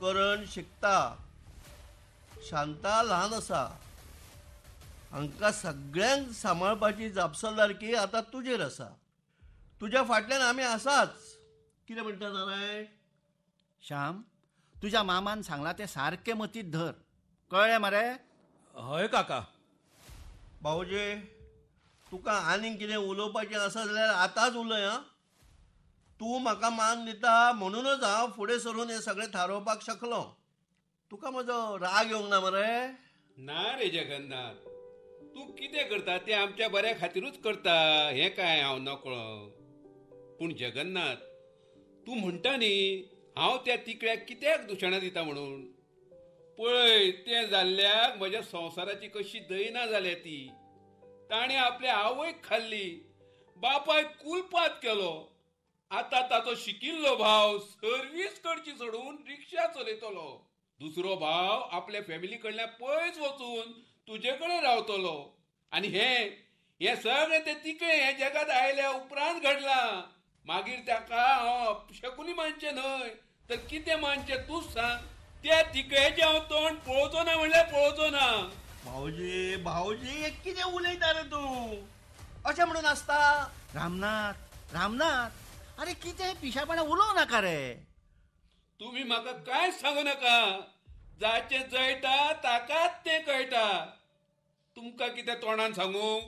करण शिकता, शांता ल्हान आसा. हांकां सगळ्यांक सांबाळपाची जापसालदारकी आतां तुजेर आसा. तुज्या फाटल्यान आमी आसाच. कितें म्हणटा नारायण? श्याम, तुज्या मामान सांगलां तें सारकें मतींत धर, कळ्ळें मरे? हय काका. भाऊजी, तुका आनीक कितें उलोवपाचें आसा जाल्यार आतांच उलय. आं, तूं म्हाका मान दिता म्हणूनच हांव फुडें सरून हें सगळें थारोवपाक शकलो. तुका म्हजो राग येवंक ना मरे? ना रे जगन्नाथ, तूं कितें करता तें आमच्या बऱ्या खातीरूच करता हें काय हांव नकळो. पूण जगन्नाथ, तूं म्हणटा न्ही हांव त्या तिकड्याक कित्याक दुशणां दिता म्हणून, पळय तें जाल्ल्याक म्हज्या संवसाराची कशी दैना जाल्या ती. ताणें आपल्या आवयक खाल्ली, बापायक कुलपात केलो. आतां ताचो शिकिल्लो भाव सर्वीस करची सोडून रिक्षा चलयतलो. दुसरो भाव आपल्या फॅमिली कडल्यान पयस वचून तुजे कडेन रावतलो. आनी हें हें सगळें तें तिकडें हे जगांत आयल्या उपरांत घडलां. मागीर ताका हांव अपशकुनी मानचें न्हय तर कितें मानचें तूंच सांग. त्या तिकड्याचें हांव तोंड पळोवचो ना म्हणल्यार पळोवचो ना. भाऊजी, भाऊजी, कितें उलयता रे तूं? अशें म्हणून आसता? रामनाथ, रामनाथ, अरे कितें पिशापणा उलोवं नाका रे. तुमी म्हाका कांयच सांगू नाका. जाचें जळटा ताकाच तें कळटा. तुमकां कितें तोंडान सांगू?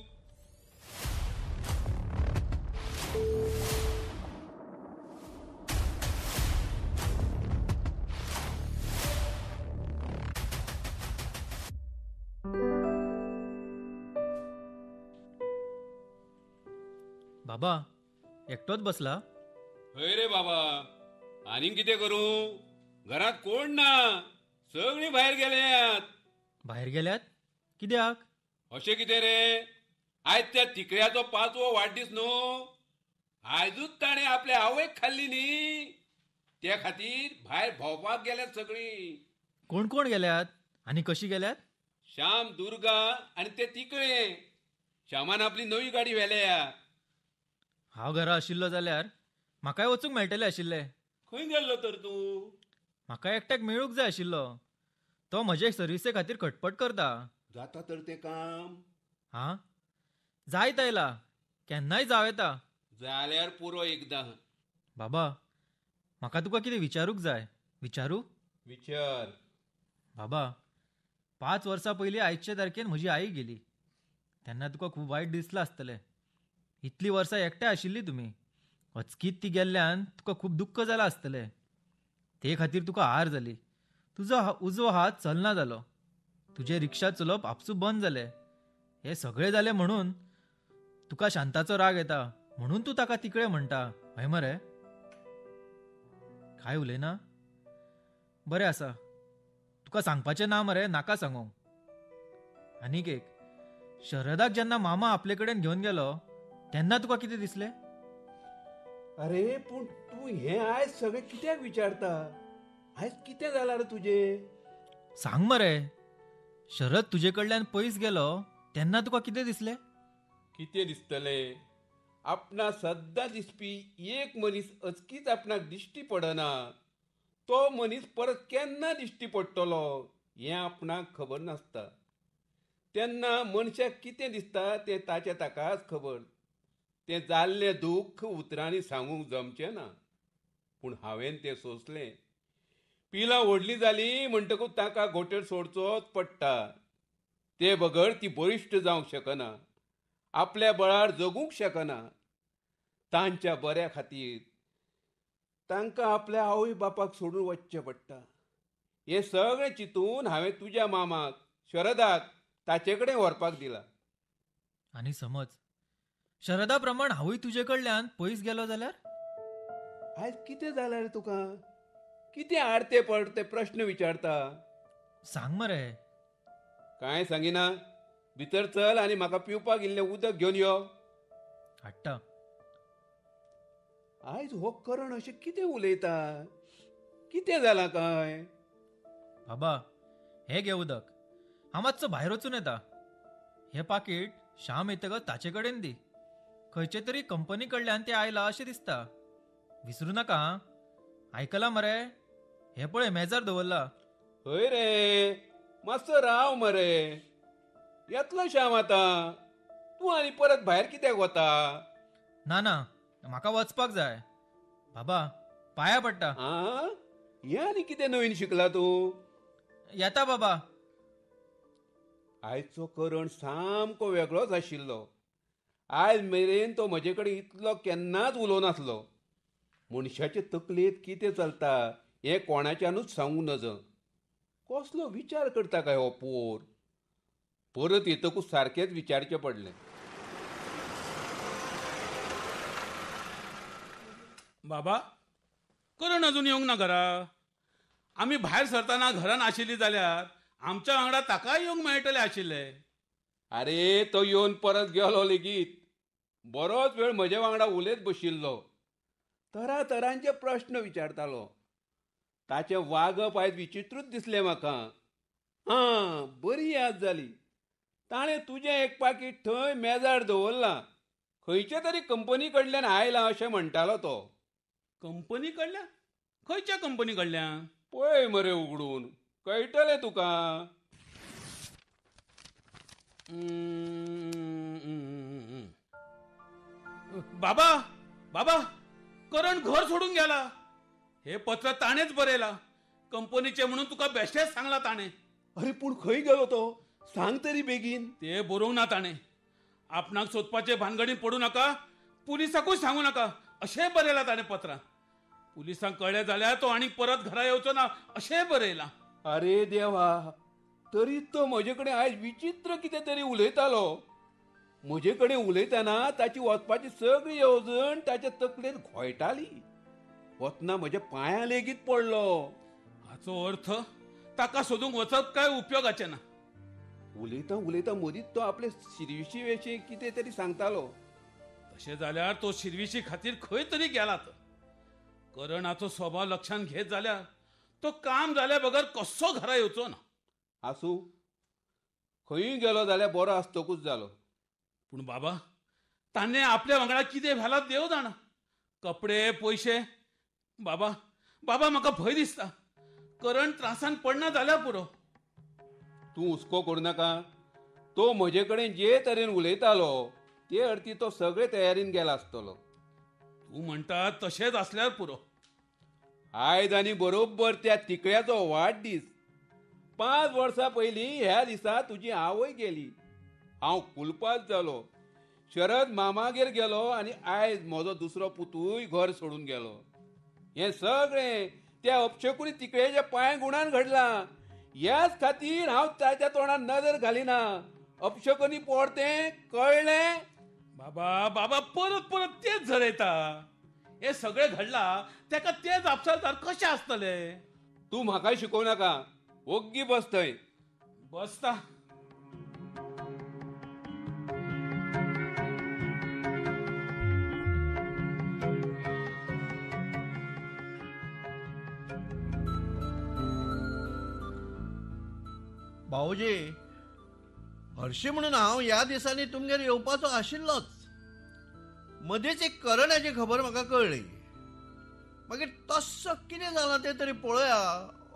बाबा, एकटोच बसला? हय रे बाबा, आनीक कितें करूं? घरांत कोण ना, सगळीं भायर गेल्यात. भायर गेल्यात? कित्याक? अशें कितें रे, आयज त्या तिकड्याचो 5वो वाडदीस न्हू. आयजूच ताणें आपल्या आवयक खाल्ली न्ही. त्या खातीर भायर भोंवपाक गेल्यात सगळीं. कोण कोण गेल्यात आनी कशी गेल्यात? श्याम, दुर्गा आनी ते तिकळे. श्यामान आपली नवी गाडी व्हेल्या. हांव घरा आशिल्लो जाल्यार म्हाकाय वचूंक मेळटलें आशिल्लें. खंय गेल्लो तर तूं? म्हाका एकट्याक मेळूंक जाय आशिल्लो. तो म्हजे सर्विसे खातीर खटपट करता. जाता तर तें काम? हां, जायत आयला, केन्नाय जावं येता. जाल्यार पुरो एकदां. बाबा, म्हाका तुका कितें विचारूंक जाय. विचारू? विचार. बाबा, 5 वर्सां पयलीं आयचे तारखेन म्हजी आई गेली. तेन्ना तुका खूब वायट दिसलां आसतलें. इतलीं वर्सां एकट्या आशिल्ली तुमी. अचकीत ती गेल्ल्यान तुका खूब दुख्ख जालां आसतलें. ते खातीर तुका हार जाली. तुजो उजवो हात चलना जालो. तुजें रिक्षा चलोवप आपसूक बंद जालें. हें सगळें जालें म्हणून तुका शांताचो राग येता, म्हणून तूं ताका तिकळे म्हणटा, हय मरे? काय उलयना? बरें आसा, तुका सांगपाचें ना मरे, नाका सांगूंक. आनीक एक, शरदाक जेन्ना मामा आपले कडेन घेवन गेलो तेन्ना तुका कितें दिसलें? अरे पूण तूं हें आयज सगळें कित्याक विचारता? आयज कितें जालां रे तुजें? सांग मरे, शरद तुजे कडल्यान पयस गेलो तेन्ना तुका कितें दिसलें? कितें दिसतलें? आपणा सद्दां दिसपी एक मनीस अचकीत आपणाक दिश्टी पडना. तो मनीस परत केन्ना दिश्टी पडटलो हें आपणाक खबर नासता. तेन्ना मनशाक कितें दिसता तें ताच्या ताकाच खबर. तें जाल्लें दुख्ख उतरांनी सांगूंक जमचें ना. पूण हांवें तें सोंसलें. पिलां व्हडलीं जालीं म्हणटकूच तांकां गोटेर सोडचोच पडटा. ते बगर ती बळिश्ट जावंक शकना, आपल्या बळार जगूंक शकना. तांच्या बऱ्या खातीर तांकां आपल्या आवय बापाक सोडून वचचें पडटा. हें सगळें चिंतून हांवें तुज्या मामाक शरदाक ताचे कडेन व्हरपाक दिला. आनी समज शरदा प्रमाण हांवूय तुजे कडल्यान पयस गेलो जाल्यार? आयज कितें जालां रे तुका? कितें आडते पडते प्रश्न विचारता? सांग मरे. कांय सांगिना. भितर चल आनी म्हाका पिवपाक इल्लें उदक घेवन यो. हाडटा. आयज हो करण अशें कितें उलयता? कितें जालां काय? बाबा, हें घे उदक. हांव मातसो भायर वचून येता. हें पाकीट श्याम येतकच ताचे कडेन दी. खंयचे तरी कंपनी कडल्यान तें आयलां अशें दिसता. विसरू नाका. आयकलां मरे? हें पळय मेजार दवरला. हय रे, मातसो राव मरे. येतलो श्याम आतां. तूं आनी परत भायर कित्याक वता? ना ना, म्हाका वचपाक जाय. बाबा, पांया पडटा. आं, हें आनी कितें नवीन शिकला तूं? येता बाबा. आयचो करण सामको वेगळोच आशिल्लो. आयज मेरेन तो म्हजे कडेन इतलो केन्नाच उलोवनासलो. मनशाचे तकलेंत कितें चलता हें कोणाच्यानूच सांगूं नज. कसलो विचार करता काय हो पोर? परत येतकूच सारकेंच विचारचें पडलें. बाबा, करण अजून येवंक ना घरा. आमी भायर सरतना घरान आशिल्ली जाल्यार आमच्या वांगडा ताकाय येवंक मेळटलें आशिल्लें. अरे तो येवन परत गेलो लेगीत. बरोच वेळ म्हजे वांगडा उलयत बशिल्लो. तरातरांचे प्रश्न विचारतालो. ताचें वागप आयज विचित्रूच दिसलें म्हाका. आं, बरी याद जाली. ताणें तुजें एक पाकीट थंय मेजार दवरलां. खंयचे तरी कंपनी कडल्यान आयलां अशें म्हणटालो तो. कंपनी कडल्यान? खंयच्या कंपनी कडल्यान? पळय मरे उगडून, कळटलें तुका. बाबा, बाबा, करण घर सोडून गेला. हे पत्र ताणेच बरयला. कंपनीचे म्हणून तुका बेश्टेच सांगला ताणें. अरे पूण खंय गेलो तो? सांग तरी बेगीन. ते बरोवंक ना ताणें. आपणाक सोदपाचे भानगडीन पडूं नाका, पुलिसाकूय सांगू नाका अशें बरयलां ताणें पत्रां. पुलिसांक कळ्ळें जाल्यार तो आनी परत घरा येवचो ना अशें बरयलां. अरे देवा, तरी तो म्हजे कडेन आयज विचित्र कितें तरी उलयतालो. म्हजे कडेन उलयतना ताची वचपाची सगळी येवजण ताच्या तकलेंत घोळटाली. वतना म्हज्या पांयां लेगीत पडलो. हाचो अर्थ ताका सोदूंक वचप काय उपयोगाचें ना. उलयता उलयता मदींच तो आपले शिरविशी विशीं कितें तरी सांगतालो. तशें जाल्यार तो शिरविशी खातीर खंय तरी गेला. तर करणाचो स्वभाव लक्षांत घेत जाल्यार तो काम जाल्या बगर कसो घरा येवचो ना. आसूं, खंयूय गेलो जाल्यार बरो आसतकूच जालो. पूण बाबा, ताणें आपल्या वांगडा कितें व्हेलां देव जाणा. कपडे, पयशे. बाबा बाबा म्हाका भंय दिसता, करण त्रासान पडना जाल्यार पुरो. तूं हुस्को करूं नाका. तो म्हजे कडेन जे तरेन उलयतालो ते अर्थी तो सगळे तयारीन गेला आसतलो. तूं म्हणटा तशेंच आसल्यार पुरो. आयज आनी बरोबर त्या तिकड्याचो वाडदीस. 5 वर्सां पयलीं ह्या दिसा तुजी आवय गेली. हांव कुलपास जालो. शरद मामागेर गेलो आनी आयज म्हजो दुसरो पुतूय घर सोडून गेलो. हें सगळें त्या अपशकुनी तिकड्याच्या पांय गुणान घडलां. ह्याच खातीर हांव ताच्या तोंडार नदर घालिना. अपशकुनी पोर तें, कळ्ळें? बाबा बाबा परत परत तेच झरयता. हे सगळें घडलां तेका तेच जापसालदार कशें आसतले? तूं म्हाका शिकोवं नाका, ओग्गी बस थंय. बसता. भाऊजी, हरशीं म्हणून हांव ह्या दिसांनी तुमगेर येवपाचो आशिल्लोच. मदींच एक करणाची खबर म्हाका कळ्ळी. मागीर तस्सो कितें जालां तें तरी पळोवया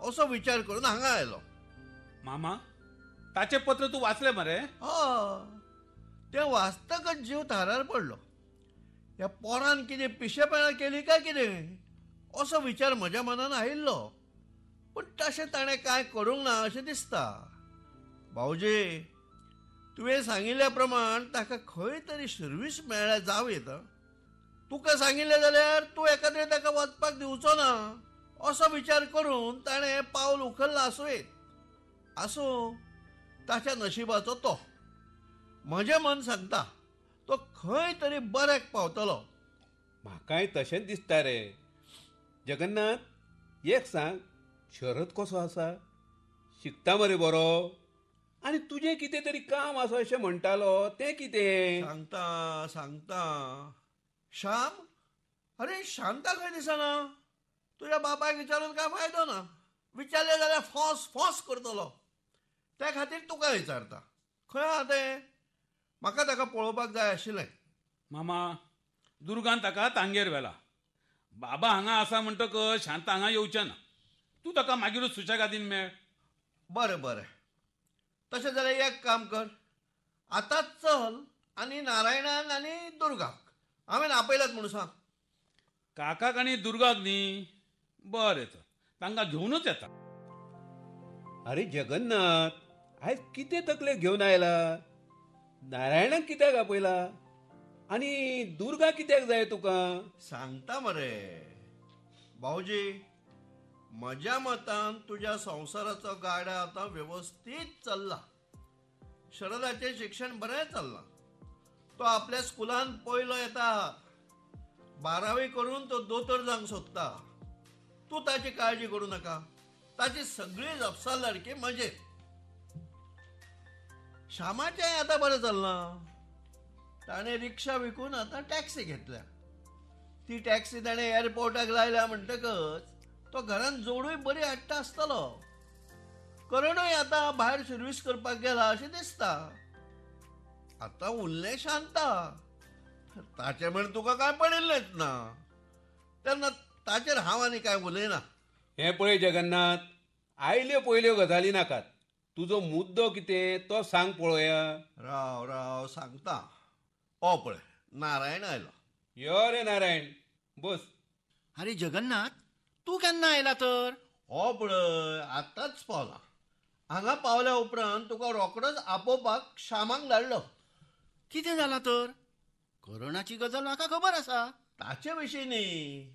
असो विचार करून हांगा आयलो. मामा, ताचें पत्र तूं वाचलें मरे? हय, तें वाचतकच जीव थारार पडलो. ह्या पोरान कितें पिशेपणां केली काय कितें असो विचार म्हज्या मनान आयिल्लो. पूण तशें ताणें कांय करूंक ना अशें दिसता. भाऊजी, तुवें सांगिल्ल्या प्रमाण ताका खंय तरी सर्वीस मेळ्ळ्यार जावं येता. तुका सांगिल्लें जाल्यार तूं एकाद्रें ताका वचपाक दिवचो ना असो विचार करून ताणें पावल उखल्लां आसूं येत. आसूं, ताच्या नशिबाचो तो. म्हजें मन सांगता तो खंय तरी बऱ्याक पावतलो. म्हाकाय तशेंच दिसता रे. जगन्नाथ, एक सांग, शरद कसो आसा? शिकता मरे बरो? आनी तुजें कितें तरी काम आसा अशें म्हणटालो, तें कितें? सांगता सांगता. श्याम, अरे शांता खंय दिसना? तुज्या बापायक विचारून काय फायदो ना. विचारलें जाल्यार फोस फोस करतलो. त्या खातीर तुका विचारता. खंय आहा तें? म्हाका ताका पळोवपाक जाय आशिल्लें. मामा, दुर्गान ताका तांगेर व्हेला. बाबा हांगा आसा म्हणटकच शांता हांगा येवचें ना. तूं ताका मागीरूच सुशेगादीन मेळ. बरें बरें, तशें जाल्यार एक काम कर, आतांच चल आनी नारायणान आनी दुर्गाक हांवें आपयलात म्हणून सांग. काकाक आनी दुर्गाक न्ही? बरें तर, तांकां घेवनूच येता. अरे जगन्नाथ, आयज कितें तकलेक घेवन आयला? नारायणाक कित्याक आपयला आनी दुर्गा कित्याक जाय तुका? सांगता मरे भाऊजी, म्हज्या मतान तुज्या संवसाराचो गाडा आतां वेवस्थीत चल्ला. शरदाचें शिक्षण बरें चल्लां. तो आपल्या स्कुलान पयलो येता. 12वी करून तो दोतोर जावंक सोदता. तूं ताची काळजी करूं नाका. ताची सगळी जापसालदारकी म्हजेर. श्यामाचेंय आतां बरें चल्लां. ताणें रिक्षा विकून आतां टॅक्सी घेतल्या. ती टॅक्सी ताणें एअरपोर्टाक लायल्या म्हणटकच तो घरान जोडूय बरी हाडटा आसतलो. करणूय आतां भायर सर्वीस करपाक गेला अशें दिसता. आतां उरलें शांता. ताचें म्हण तुका कांय पडिल्लेंच ना, तेन्ना ताचेर हांव आनी कांय उलयना. हें पळय जगन्नाथ, आयल्यो पयल्यो गजाली नाकात. तुजो मुद्दो कितें तो सांग पळोवया. राव राव सांगता. ओ पळय, नारायण आयलो. यो रे नारायण, बस. अरे जगन्नाथ, तूं केन्ना आयला तर? हो पळय आतांच पावला. हांगा पावल्या उपरांत तुका रोकडोच आपोवपाक श्यामाक धाडलो. कितें जालां तर? करणाची गजाल म्हाका खबर आसा. ताचे विशीं न्ही,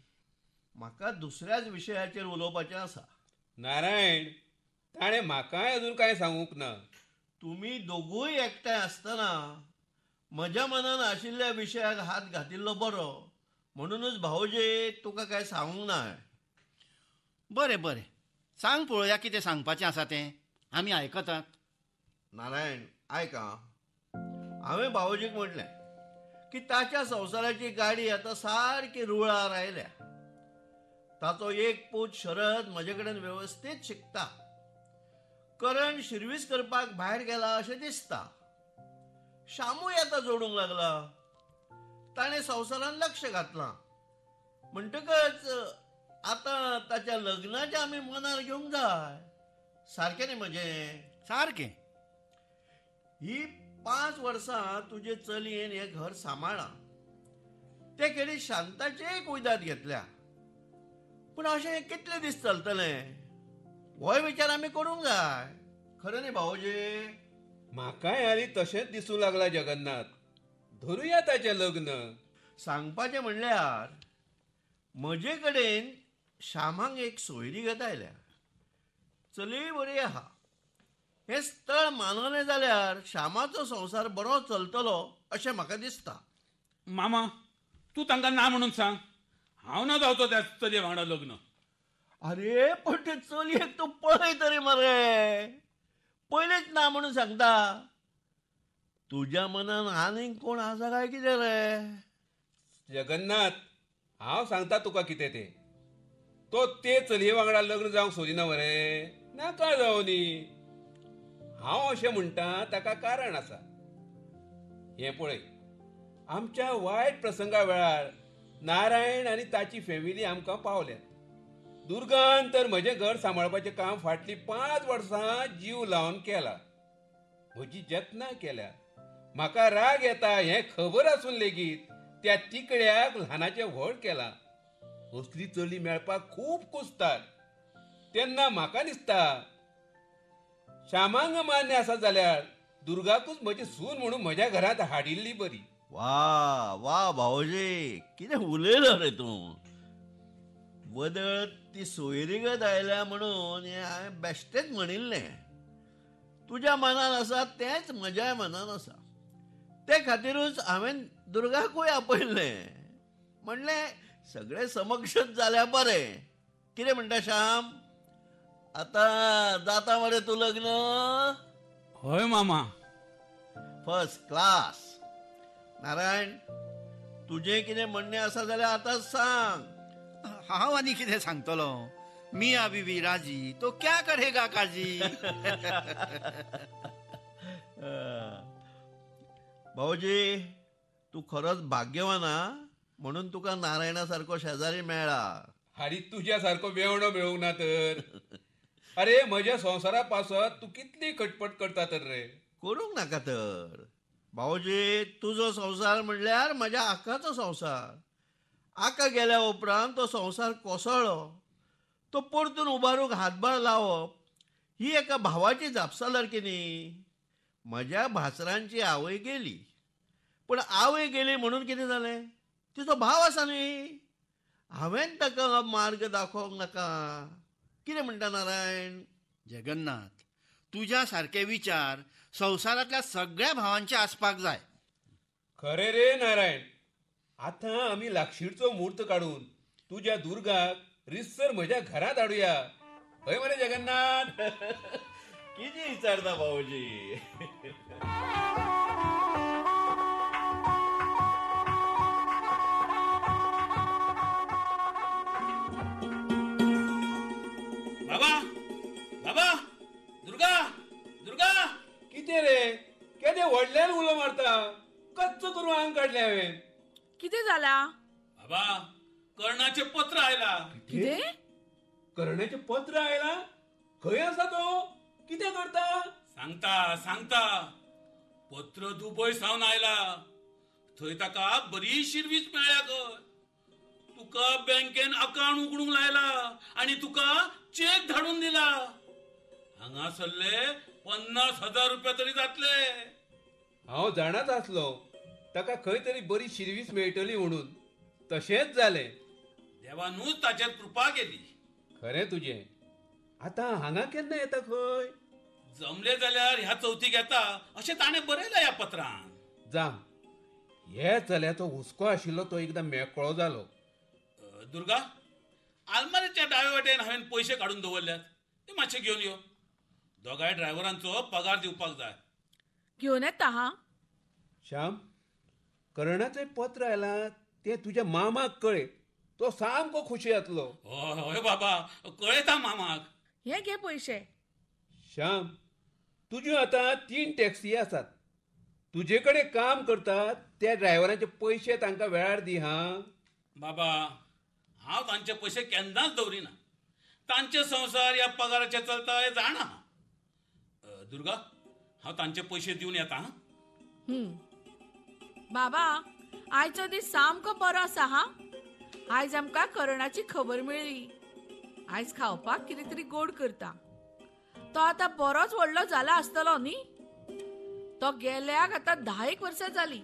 म्हाका दुसऱ्याच विशयाचेर उलोवपाचें आसा. नारायण, ताणें म्हाकाय अजून कांय सांगूंक ना. तुमी दोगूय एकठांय आसतना म्हज्या मनान आशिल्ल्या विशयाक हात घातिल्लो बरो, म्हणूनच भाऊजी तुका कांय सांगूंक ना. बरें बरें, सांग पळोवया कितें सांगपाचें आसा तें, आमी आयकतात. नारायण आयक, हांवें भाऊजीक म्हटलें की ताच्या संवसाराची गाडी आतां सारकी रुळार आयल्या. ताचो एक पूत शरद म्हजे कडेन वेवस्थीत शिकता. करण शिर्वीस करपाक भायर गेला अशें दिसता. शामूय आतां जोडूंक लागला. ताणें संवसारान लक्ष घातलां. म्हणटकच आतां ताच्या लग्नाचें आमी मनार घेवंक जाय. सारकें न्ही म्हजें? सारकें. ही 5 वर्सां तुजे चलयेन हें घर सांबाळ्ळां. ते खेरीज शांताचेय कुयदाद घेतल्या. पूण अशें कितले दीस चलतलें होय विचार आमी करूंक जाय. खरें न्ही भावोजी? म्हाकाय हाली तशेंच दिसूं लागला जगन्नाथ. धरुया ताचें लग्न. सांगपाचें म्हणल्यार म्हजे कडेन श्यामाक एक सोयरीगत आयल्या. चली बरी आहा. हें स्थळ मानवलें जाल्यार श्यामाचो संवसार बरो चलतलो अशें म्हाका दिसता. मामा, तूं तांकां ना म्हणून सांग. हांव ना जावचो त्या चलये वांगडा लग्न. अरे पण ते चलयेक तूं पळय तरी मरे. पयलींच ना म्हणून सांगता. तुज्या मनान आनीक कोण आसा काय कितें रे? जगन्नाथ, हांव सांगता तुका कितें तें. तो ते चलये वांगडा लग्न जावंक सोदिना मरे. नाका जावं न्ही. हांव अशें म्हणटा ताका कारण आसा. हें पळय, आमच्या वायट प्रसंगा वेळार नारायण आनी ताची फॅमिली आमकां पावल्यात. दुर्गान तर म्हजें घर सांबाळपाचें काम फाटलीं 5 वर्सां जीव लावन केला. म्हजी जतनाय केल्या. म्हाका राग येता हें खबर आसून लेगीत त्या तिकड्याक ल्हानाचें व्हड केलां. असली चली मेळपाक खूब कुस्तार. तेन्ना म्हाका दिसता श्यामांग मान्य आसा जाल्यार दुर्गाकूच म्हजी सून म्हणून म्हज्या घरांत हाडिल्ली बरी. वा वा भावोजी, कितें उलयलो रे तूं. वदळ ती सोयरीगत आयल्या म्हणून हें हांवें बेश्टेंच म्हणिल्लें. तुज्या मनान आसा तेंच म्हज्याय मनान आसा. ते खातीरूच हांवें दुर्गाकूय आपयल्लें. म्हणलें सगळें समक्षच जाल्यार बरें. कितें म्हणटा श्याम? आतां जाता मरे तूं लग्न? हय मामा. First class. Narayan, तुजें कितें म्हणणें आसा जाल्यार आतां सांग. हांव आनी कितें सांगतलो? मिया बीवी राजी तो क्या करेगा काजी. भाऊजी, तूं खरोच भाग्यवान आ म्हणून तुका नारायणा सारको शेजारी मेळ्ळा. आनी तुज्या सारको मेवणो मेळूंक ना तर. अरे म्हज्या संवसारा पासत तूं कितली खटपट करता तर रे. करूंक नाका तर भाऊजी. तुजो संवसार म्हणल्यार म्हज्या आकाचो संवसार. आका गेल्या उपरांत तो संवसार कोसळ्ळो. तो परतून उबारूंक हातभार लावप ही एका भावाची जापसालदारकी न्ही. म्हज्या भासरांची आवय गेली, पूण आवय गेली म्हणून कितें जालें? तिचो भाव आसा न्ही. हांवें ताका मार्ग दाखोवंक नाका? कितें म्हणटा नारायण? जगन्नाथ, तुज्या सारके विचार संवसारांतल्या सगळ्या भावांचे आसपाक जाय. खरें रे नारायण. आतां आमी लागशीरचो म्हूर्त काडून तुज्या दुर्गाक रितसर म्हज्या घरांत हाडुया. हय मरे जगन्नाथ? कितें विचारता भाऊजी? बाबा, बाबा, दुर्गा, दुर्गा. कितें रे, केदे व्हडल्यान उलो मारता? कच्च करून आंग काडलें हांवें. कितें जाला? बाबा, कर्णाचें पत्र आयला. कितें? कर्णाचें पत्र आयला? खंय आसा तो? कितें करता? सांगता सांगता. पत्र दुबय सावन आयला. थंय ताका बरी शिर्वीस मेळ्ळ्या खंय. तुका बँकेन अकावंट उगडूंक लायला आनी तुका चेक धाडून दिला. हांगा सरले 50,000 रुपया तरी जातले. हांव जाणाच आसलो ताका खंय तरी बरी शिर्वीस मेळटली म्हणून. तशेंच जालें. देवानूच ताचेर कृपा केली. खरें तुजें. आतां हांगा केन्ना येता खंय? जमले जाल्यार ह्या चवथीक येता अशें ताणें बरयलां ह्या पत्रान. जा, हे चल्याचो हुस्को आशिल्लो तो एकदां मेकळो जालो. दुर्गा, आलमारीच्या डावे वाटेन हांवें पयशे काडून दवरल्यात, ते मातशे घेवन यो. दोगांय ड्रायव्हरांचो पगार दिवपाक जाय. घेवन येता. हा श्याम, कर्णाचें पत्र आयलां तें तुज्या मामाक कळय. तो सामको खुशी जातलो. हय हय बाबा, कळयता मामाक. हे घे पयशे. श्याम, तुज्यो आतां 3 टॅक्सी आसात. तुजे कडेन काम करतात त्या ड्रायव्हरांचे पयशे तांकां वेळार दी. हा बाबा, हांव तांचे पयशे केन्नाच दवरिना. तांचे संवसार ह्या पगाराचे चलता हें जाणा. दुर्गा, हांव तांचे पयशे दिवन येता. बाबा, आयचो दीस सामको बरो आसा. हा, आयज आमकां करणाची खबर मेळ्ळी. आयज खावपाक कितें तरी गोड करता. तो आतां बरोच व्हडलो जाला आसतलो न्ही? तो गेल्याक आतां 10 वर्सां जाली.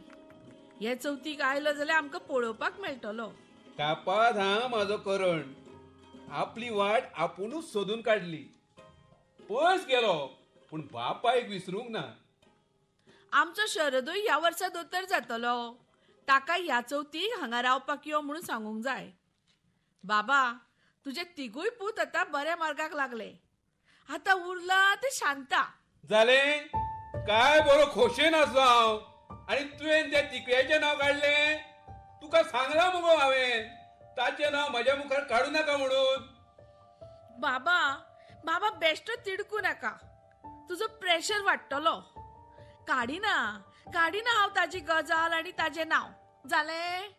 हे चवथीक आयलो जाल्यार आमकां पळोवपाक मेळटलो. कापाद हा म्हाजो करण, आपली वाट आपुणूच सोदून काडली. पयस गेलो पूण बापायक विसरूंक ना. आमचो शरदूय ह्या वर्सा दोतोर जातलो. ताका ह्या चवथीक हांगा रावपाक यो म्हणून सांगूंक जाय. बाबा, तुजे तिगूय पूत आतां बऱ्या मार्गाक लागले. आतां उरला ते शांता. जालें काय बरो खोशेन आसलो हांव, आनी तुवें त्या तिकड्याचें नांव काडलें. तुका सांगलां मुगो हांवें ताचें नांव म्हज्या मुखार काडू नाका म्हणून. बाबा बाबा, बेश्टो तिडकू नाका. तुजो प्रेशर वाडटलो. काडिना काडिना हांव ताजी गजाल आनी ताजें नांव. जालें?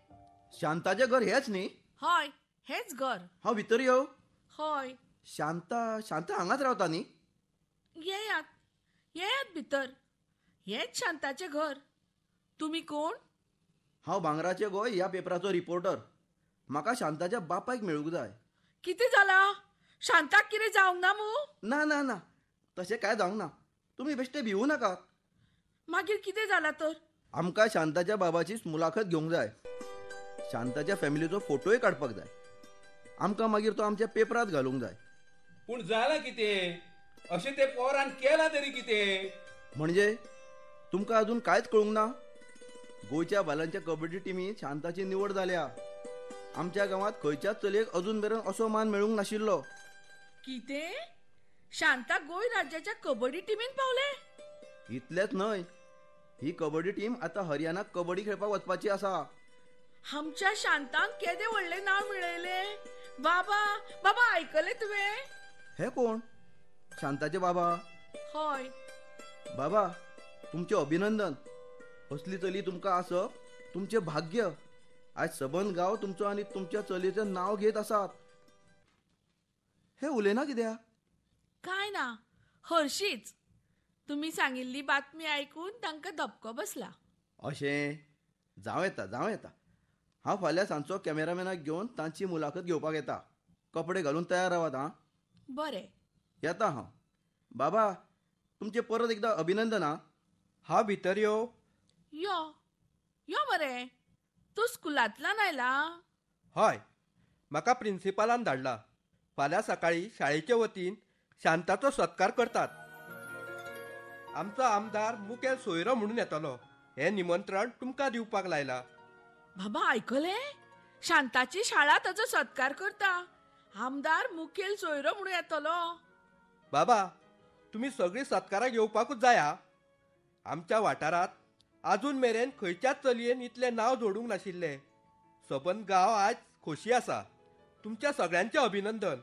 शांताचें घर हेंच न्ही? हय, हेंच घर. हांव भितर येवं? हय. शांता शांता हांगाच रावता न्ही? येयात येयात भितर. हेंच शांताचें घर. तुमी कोण? हांव भांगराचें गोंय ह्या पेपराचो रिपोर्टर. म्हाका शांताच्या बापायक मेळूंक जाय. कितें जालां? शांताक कितें जावंक ना मू? ना ना ना, तशें कांय जावंक ना. तुमी बेश्टे भिवू नाकात. मागीर कितें जालां तर? आमकां शांताच्या बाबाची मुलाखत घेवंक जाय. शांताच्या फॅमिलीचो फोटोय काडपाक जाय. आमकां मागीर तो आमच्या पेपरांत घालूंक जाय. पूण जालां कितें? अशें ते पोरान केलां तरी कितें? म्हणजे तुमकां अजून कांयच कळूंक ना? गोंयच्या बायलांच्या कबड्डी टिमींत शांताची निवड जाल्या. आमच्या गांवांत खंयच्याच चलयेक अजून मेरेन असो मान मेळूंक नाशिल्लो. कितें? शांता गोंय राज्याच्या कबड्डी टिमींत पावलें? इतलेंच न्हय, ही कबड्डी टीम आतां हरियाणाक कबड्डी खेळपाक वचपाची आसा. आमच्या शांतान केदें व्हडलें नांव मेळयलें. बाबा बाबा, आयकलें तुवें? हे कोण? शांताचे बाबा? हय. बाबा, तुमचें अभिनंदन. असली चली तुमकां आसप तुमचें भाग्य. आयज सबंद गांव तुमचो आनी तुमच्या चलयेचें नांव घेत आसात. हे उलयना कित्याक? कांय ना, हरशींच तुमी सांगिल्ली बातमी आयकून तांकां धपको बसला. अशें? जावं येता जावं येता. हांव फाल्यां सांजचो कॅमेरामॅनाक घेवन तांची मुलाखत घेवपाक येता. कपडे घालून तयार रावात. हां, बरें, येता हांव. बाबा, तुमचें परत एकदां अभिनंदन. हां, हांव भितर यो. यो यो मरे, तूं स्कुलांतल्यान आयला? हय, म्हाका प्रिन्सिपालान धाडला. फाल्यां सकाळीं शाळेचे वतीन शांताचो सत्कार करतात. आमचो आमदार मुखेल सोयरो म्हणून येतलो. हें निमंत्रण तुमकां दिवपाक लायला. बाबा, आयकलें? शांताची शाळा ताचो सत्कार करता. आमदार मुखेल सोयरो म्हणून येतलो. बाबा, तुमी सगळीं सत्काराक येवपाकूच जाया. आमच्या वाठारांत आजून मेरेन खंयच्याच चलयेन इतलें नांव जोडूंक नाशिल्लें. सबंद गांव आज खोशी आसा. तुमच्या सगळ्यांचें अभिनंदन.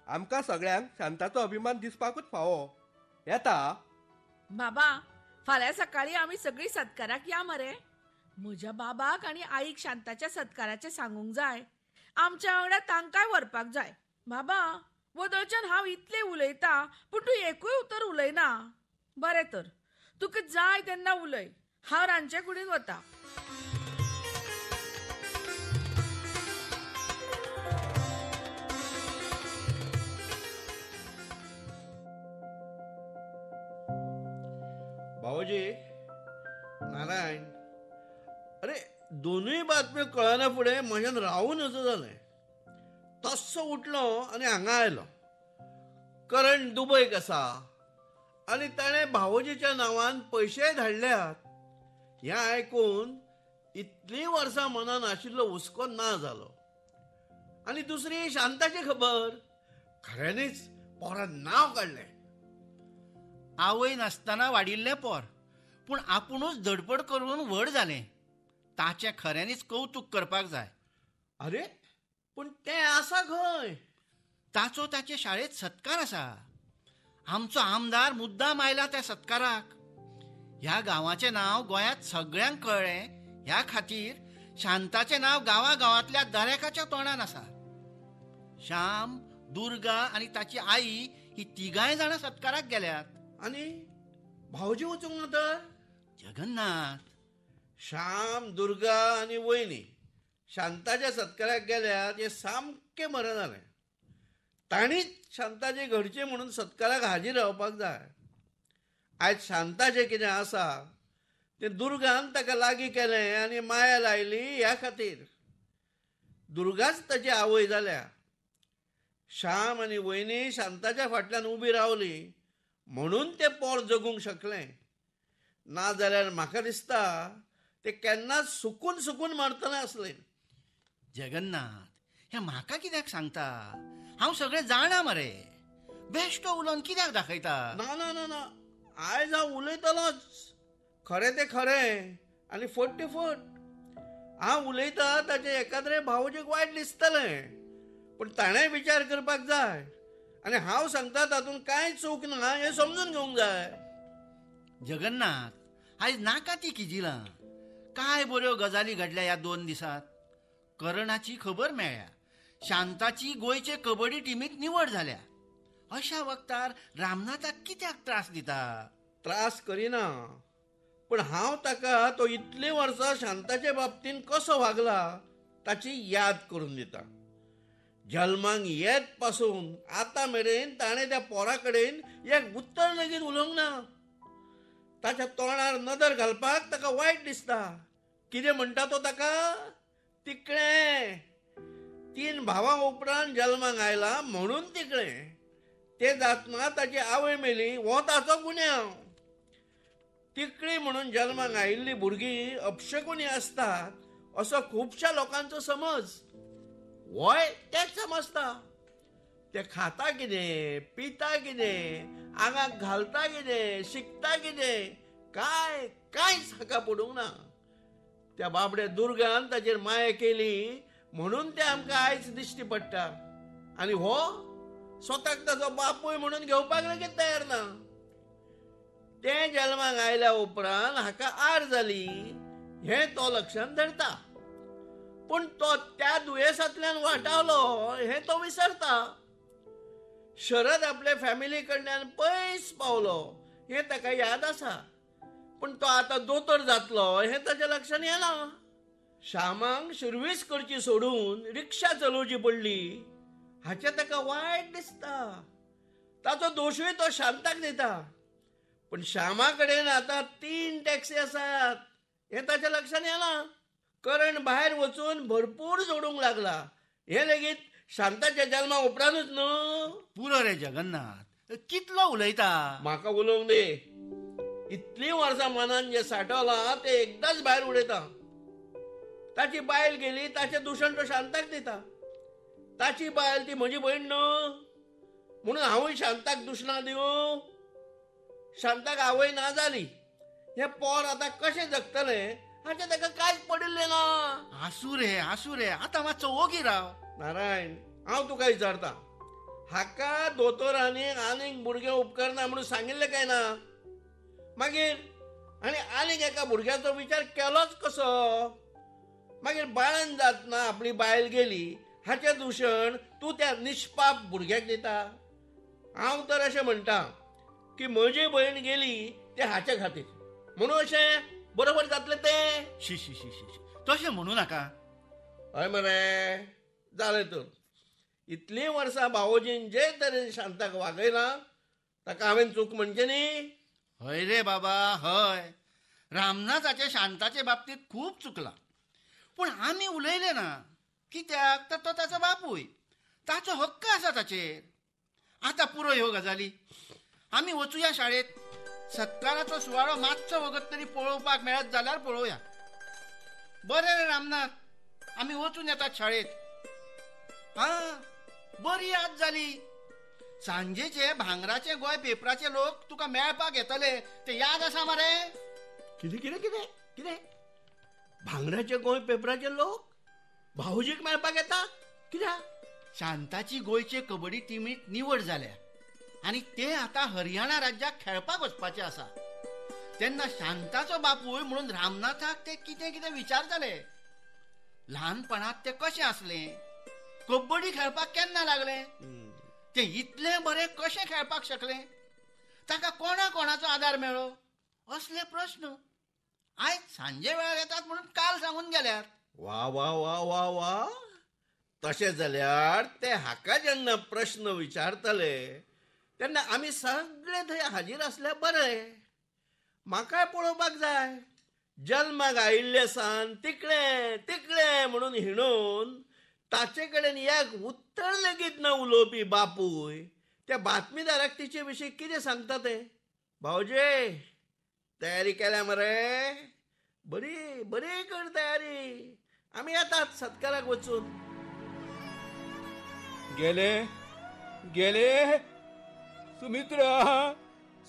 आमकां सगळ्यांक शांताचो अभिमान दिसपाकूच फावो. येता बाबा, फाल्यां सकाळीं आमी सगळीं सत्काराक या मरे. म्हज्या बाबाक आनी आईक शांताच्या सत्काराचें सांगूंक जाय. आमच्या वांगडा तांकांय व्हरपाक जाय. बाबा, वदळच्यान हांव इतलें उलयतां पूण तूं एकूय उतर उलयना. बरें तर, तुका जाय तेन्ना उलय. हांव रांदचे कुडीन वता. भावोजी, नारायण, अरे दोनूय बातम्यो कळना फुडें म्हज्यान रावूं नजो जालें. तस्सो उठलो आनी हांगा आयलो. करण दुबयक आसा आनी ताणें भावोजीच्या नांवान पयशेय धाडल्यात. हें आयकून इतलीं वर्सां मनान आशिल्लो हुस्को ना जालो. आनी दुसरी शांताची खबर. खऱ्यांनीच पोरान नांव काडलें. आवय नासतना वाडिल्लें पोर, पूण आपुणूच धडपड करून व्हड जालें. ताचें खऱ्यांनीच कौतूक करपाक जाय. अरे, पूण तें आसा खंय? ताचो ताचे शाळेंत सत्कार आसा. आमचो आमदार मुद्दाम आयला त्या सत्काराक. ह्या गांवाचें नांव गोंयांत सगळ्यांक कळ्ळें ह्या खातीर शांताचें नांव गांवागांवांतल्या दरेकाच्या तोंडान आसा. श्याम, दुर्गा आनी ताची आई ही तिगांय जाणां सत्काराक गेल्यात. आनी भावजी वचूंक ना तर? जगन्नाथ, श्याम, दुर्गा आनी वयनी शांताच्या सत्काराक गेल्यात हें सामकें बरें जालें. तांणीच शांताचे घरचें म्हणून सत्काराक हाजीर रावपाक जाय. आयज शांताचें कितें आसा तें दुर्गान ताका लागीं केलें आनी माया लायली ह्या खातीर. दुर्गाच ताची आवय जाल्या. श्याम आनी वयनी शांताच्या फाटल्यान उबी रावली म्हणून तें पोर जगूंक शकलें. ना जाल्यार म्हाका दिसता ते केन्नाच सुकून सुकून मरतलें आसलें. जगन्नाथ, हें म्हाका कित्याक सांगता? हांव सगळें जाणा मरे. बेश्टो उलोवन कित्याक दाखयता? ना ना ना ना, आयज हांव उलयतलोच. खरें तें खरें आनी फट तें फट. हांव उलयता ताचें एकाद्रे भावोजीक वायट दिसतलें, पूण ताणें विचार करपाक जाय आनी हांव सांगता तातूंत कांय चूक ना हें समजून घेवंक जाय. जगन्नाथ, आयज नाका ती किजिलां. काय बऱ्यो गजाली घडल्या ह्या 2 दिसांत. करणाची खबर मेळ्ळ्या, शांताची गोंयचे कबड्डी टिमीत निवड जाल्या. अशा वक्तार रामनाथाक कित्याक त्रास दिता? त्रास करिना, पूण हांव ताका तो इतलीं वर्सां शांताचे बाबतीन कसो वागला ताची याद करून दिता. जल्माक येत पासून आतां मेरेन ताणें त्या पोरा कडेन एक उत्तर लेगीत उलोवंक ना. ताच्या तोंडार नदर घालपाक ताका वायट दिसता. कितें म्हणटा तो ताका? तिकळें. 3 भावां उपरांत जल्माक आयला म्हणून तिकळें. तें जातना ताची आवय मेली हो ताचो गुन्यांव. तिकळी म्हणून जल्माक आयिल्लीं भुरगीं अपशकुनी आसतात असो खुबश्या लोकांचो समज. होय तेच समजता. ते खाता कितें, पिता कितें, आंगाक घालता कितें, शिकता कितें, काय कांयच हाका पडूंक ना. त्या बाबड्या दुर्गान ताचेर माया केली म्हणून तें आमकां आयज दिश्टी पडटा. आनी हो स्वताक ताचो बापूय म्हणून घेवपाक लेगीत तयार ना. तें जल्माक आयल्या उपरांत हाका आर जाली हें तो लक्षांत धरता, पूण तो त्या दुयेंसांतल्यान वाटावलो हें तो विसरता. शरद आपले फॅमिली कडल्यान पयस पावलो हें ताका याद आसा, पूण तो आतां दोतोर जातलो हें ताच्या लक्षांत येना. श्यामाक सर्वीस करची सोडून रिक्षा चलोवची पडली हाचें ताका वायट दिसता. ताचो दोशूय तो शांताक दिता, पूण श्यामा कडेन आतां 3 टॅक्सी आसात हें ताच्या लक्षांत येना. करण भायर वचून भरपूर जोडूंक लागला हें लेगीत शांताच्या जल्मा उपरांतूच न्हू. पुरो रे जगन्नाथ, कितलो उलयता? म्हाका उलोवंक दी. इतलीं वर्सां मनान जें साठवलां तें एकदांच भायर उडयता. ताची बायल गेली ताचें दुशण तो शांताक दिता. ताची बायल ती म्हजी भयण न्हू म्हणून हांवूय शांताक दुशणां दिवं? शांताक आवय ना जाली, हें पोर आतां कशें जगतलें हाचें ताका कांयच पडिल्लें ना. आसूं रे, आसूं रे, आतां मातसो ओगी राव. नारायण, हांव तुका विचारता, हाका दोतोरांनी आनीक भुरगें उपकरना म्हणून सांगिल्लें काय ना? मागीर आनी आनीक एका भुरग्याचो विचार केलोच कसो? मागीर बाळान जातना आपली बायल गेली हाचें दुशण तूं त्या निष्पाप भुरग्याक दिता? हांव तर अशें म्हणटा की म्हजी भयण गेली ते हाचे खातीर म्हणून अशें बरोबर जातलें तें? शी शी शी शी, तशें म्हणू नाका. हय मरे, जालें तर. इतलीं वर्सां भावोजीन जे तरेन शांताक वागयलां ताका हांवें चूक म्हणचें न्ही? हय रे बाबा, हय. रामनाथाचे शांताचे बाबतींत खूब चुकलां, पूण आमी उलयले ना. कित्याक तर तो ताचो बापूय, ताचो हक्क आसा ताचेर. आतां पुरो ह्यो गजाली. आमी वचुया शाळेंत. सत्काराचो सुवाळो मातसो वगत तरी पळोवपाक मेळत जाल्यार पळोवया. बरें रे रामनाथ, आमी वचून येतात शाळेंत. हां, बरी याद जाली. सांजेचे भांगराचे गोंय पेपराचे लोक तुका मेळपाक येतले ते याद आसा मरे? कितें कितें कितें कितें? भांगराचे गोंय पेपराचे लोक भाऊजीक मेळपाक येता? कित्याक? शांताची गोंयचे कबड्डी टिमीत निवड जाल्या आनी ते आतां हरियाणा राज्याक खेळपाक वचपाचे आसा. तेन्ना शांताचो बापूय म्हणून रामनाथाक ते कितें कितें विचारताले. ल्हानपणांत ते कशें आसले, कबड्डी खेळपाक केन्ना लागले, ते इतले बरे कशें खेळपाक शकले, ताका कोणा कोणाचो आदार मेळ्ळो, असले प्रश्न आयज सांजे वेळार येतात म्हणून काल सांगून गेल्यार. वा वा वा वा वा, तशें जाल्यार ते हाका जेन्ना प्रश्न विचारतले तेन्ना आमी सगळे थंय हाजीर आसल्यार बरें. म्हाकाय पळोवपाक जाय. जल्माक आयिल्ले सान तिकळे तिकळे म्हणून हिणोवन ताचे कडेन एक उत्तर लेगीत ना उलोवपी बापूय त्या बातमीदाराक तिचे विशीं कितें सांगता तें. भावजे, तयारी केल्या मरे? बरी बरी कर तयारी, आमी येतात सत्काराक वचून. गेले गेले सुमित्रा,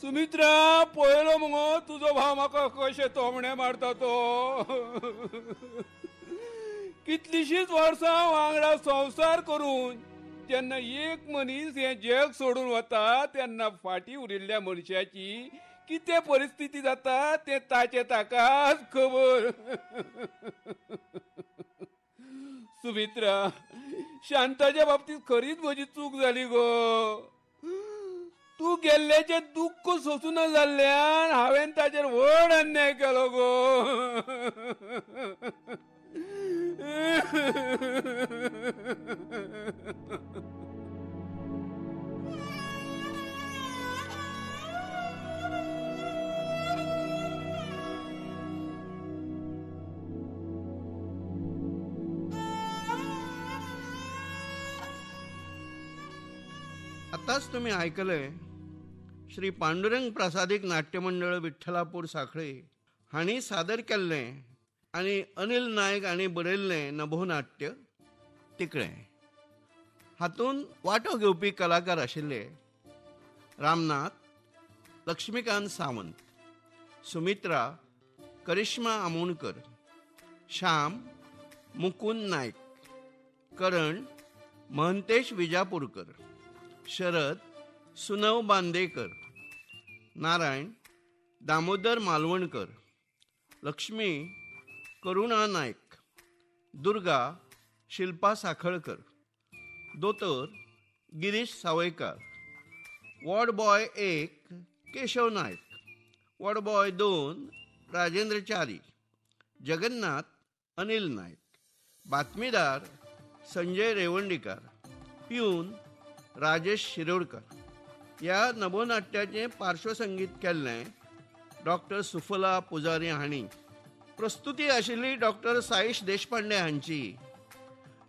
सुमित्रा, पळयलो मुगो तुजो भाव म्हाका कशें तोमणे मारता तो. कितलीशींच वर्सां वांगडा संवसार करून जेन्ना एक मनीस हें जग सोडून वता तेन्ना फाटीं उरिल्ल्या मनशाची कितें परिस्थिती जाता तें ताचें ताकाच खबर. सुमित्रा, शांताच्या बाबतींत खरीच म्हजी चूक जाली गो. तूं गेल्ल्याचें दुख्ख सोंसूं जाल्ल्यान हांवें ताचेर व्हड अन्याय केलो गो. आतांच तुमी आयकले श्री पांडुरंग प्रासादीक नाट्यमंडळ विठ्ठलापूर साखळे हांणी सादर केल्लें आनी अनिल नायक हांणी बरयल्लें नभोनाट्य तिकळें. हातूंत वांटो घेवपी कलाकार आशिल्ले रामनाथ, लक्ष्मीकांत सावंत, सुमित्रा, करिश्मा आमोणकर, श्याम, मुकुंद नायक, करण, महंतेश विजापूरकर, शरद, सुनव बांदेकर, नारायण, दामोदर मालवणकर, लक्ष्मी, करुणा नायक, दुर्गा, शिल्पा साखळकर, दोतोर Girish Sawaikar, ward boy 1 Keshav Naik, ward boy 2 Rajendra Chari, Jagannath Anil Naik, बातमीदार संजय रेवंडीकर, प्यून राजेश शिरोडकर. ह्या नभोनाट्याचें पार्श्वसंगीत केल्लें डॉक्टर सुफला पुजारी हांणी. प्रस्तुती आशिल्ली डॉक्टर साईश देशपांडे हांची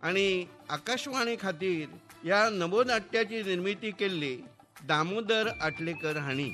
आनी आकाशवाणी खातीर ह्या नभोनाट्याची निर्मिती केल्ली दामोदर आटलेकर हांणी.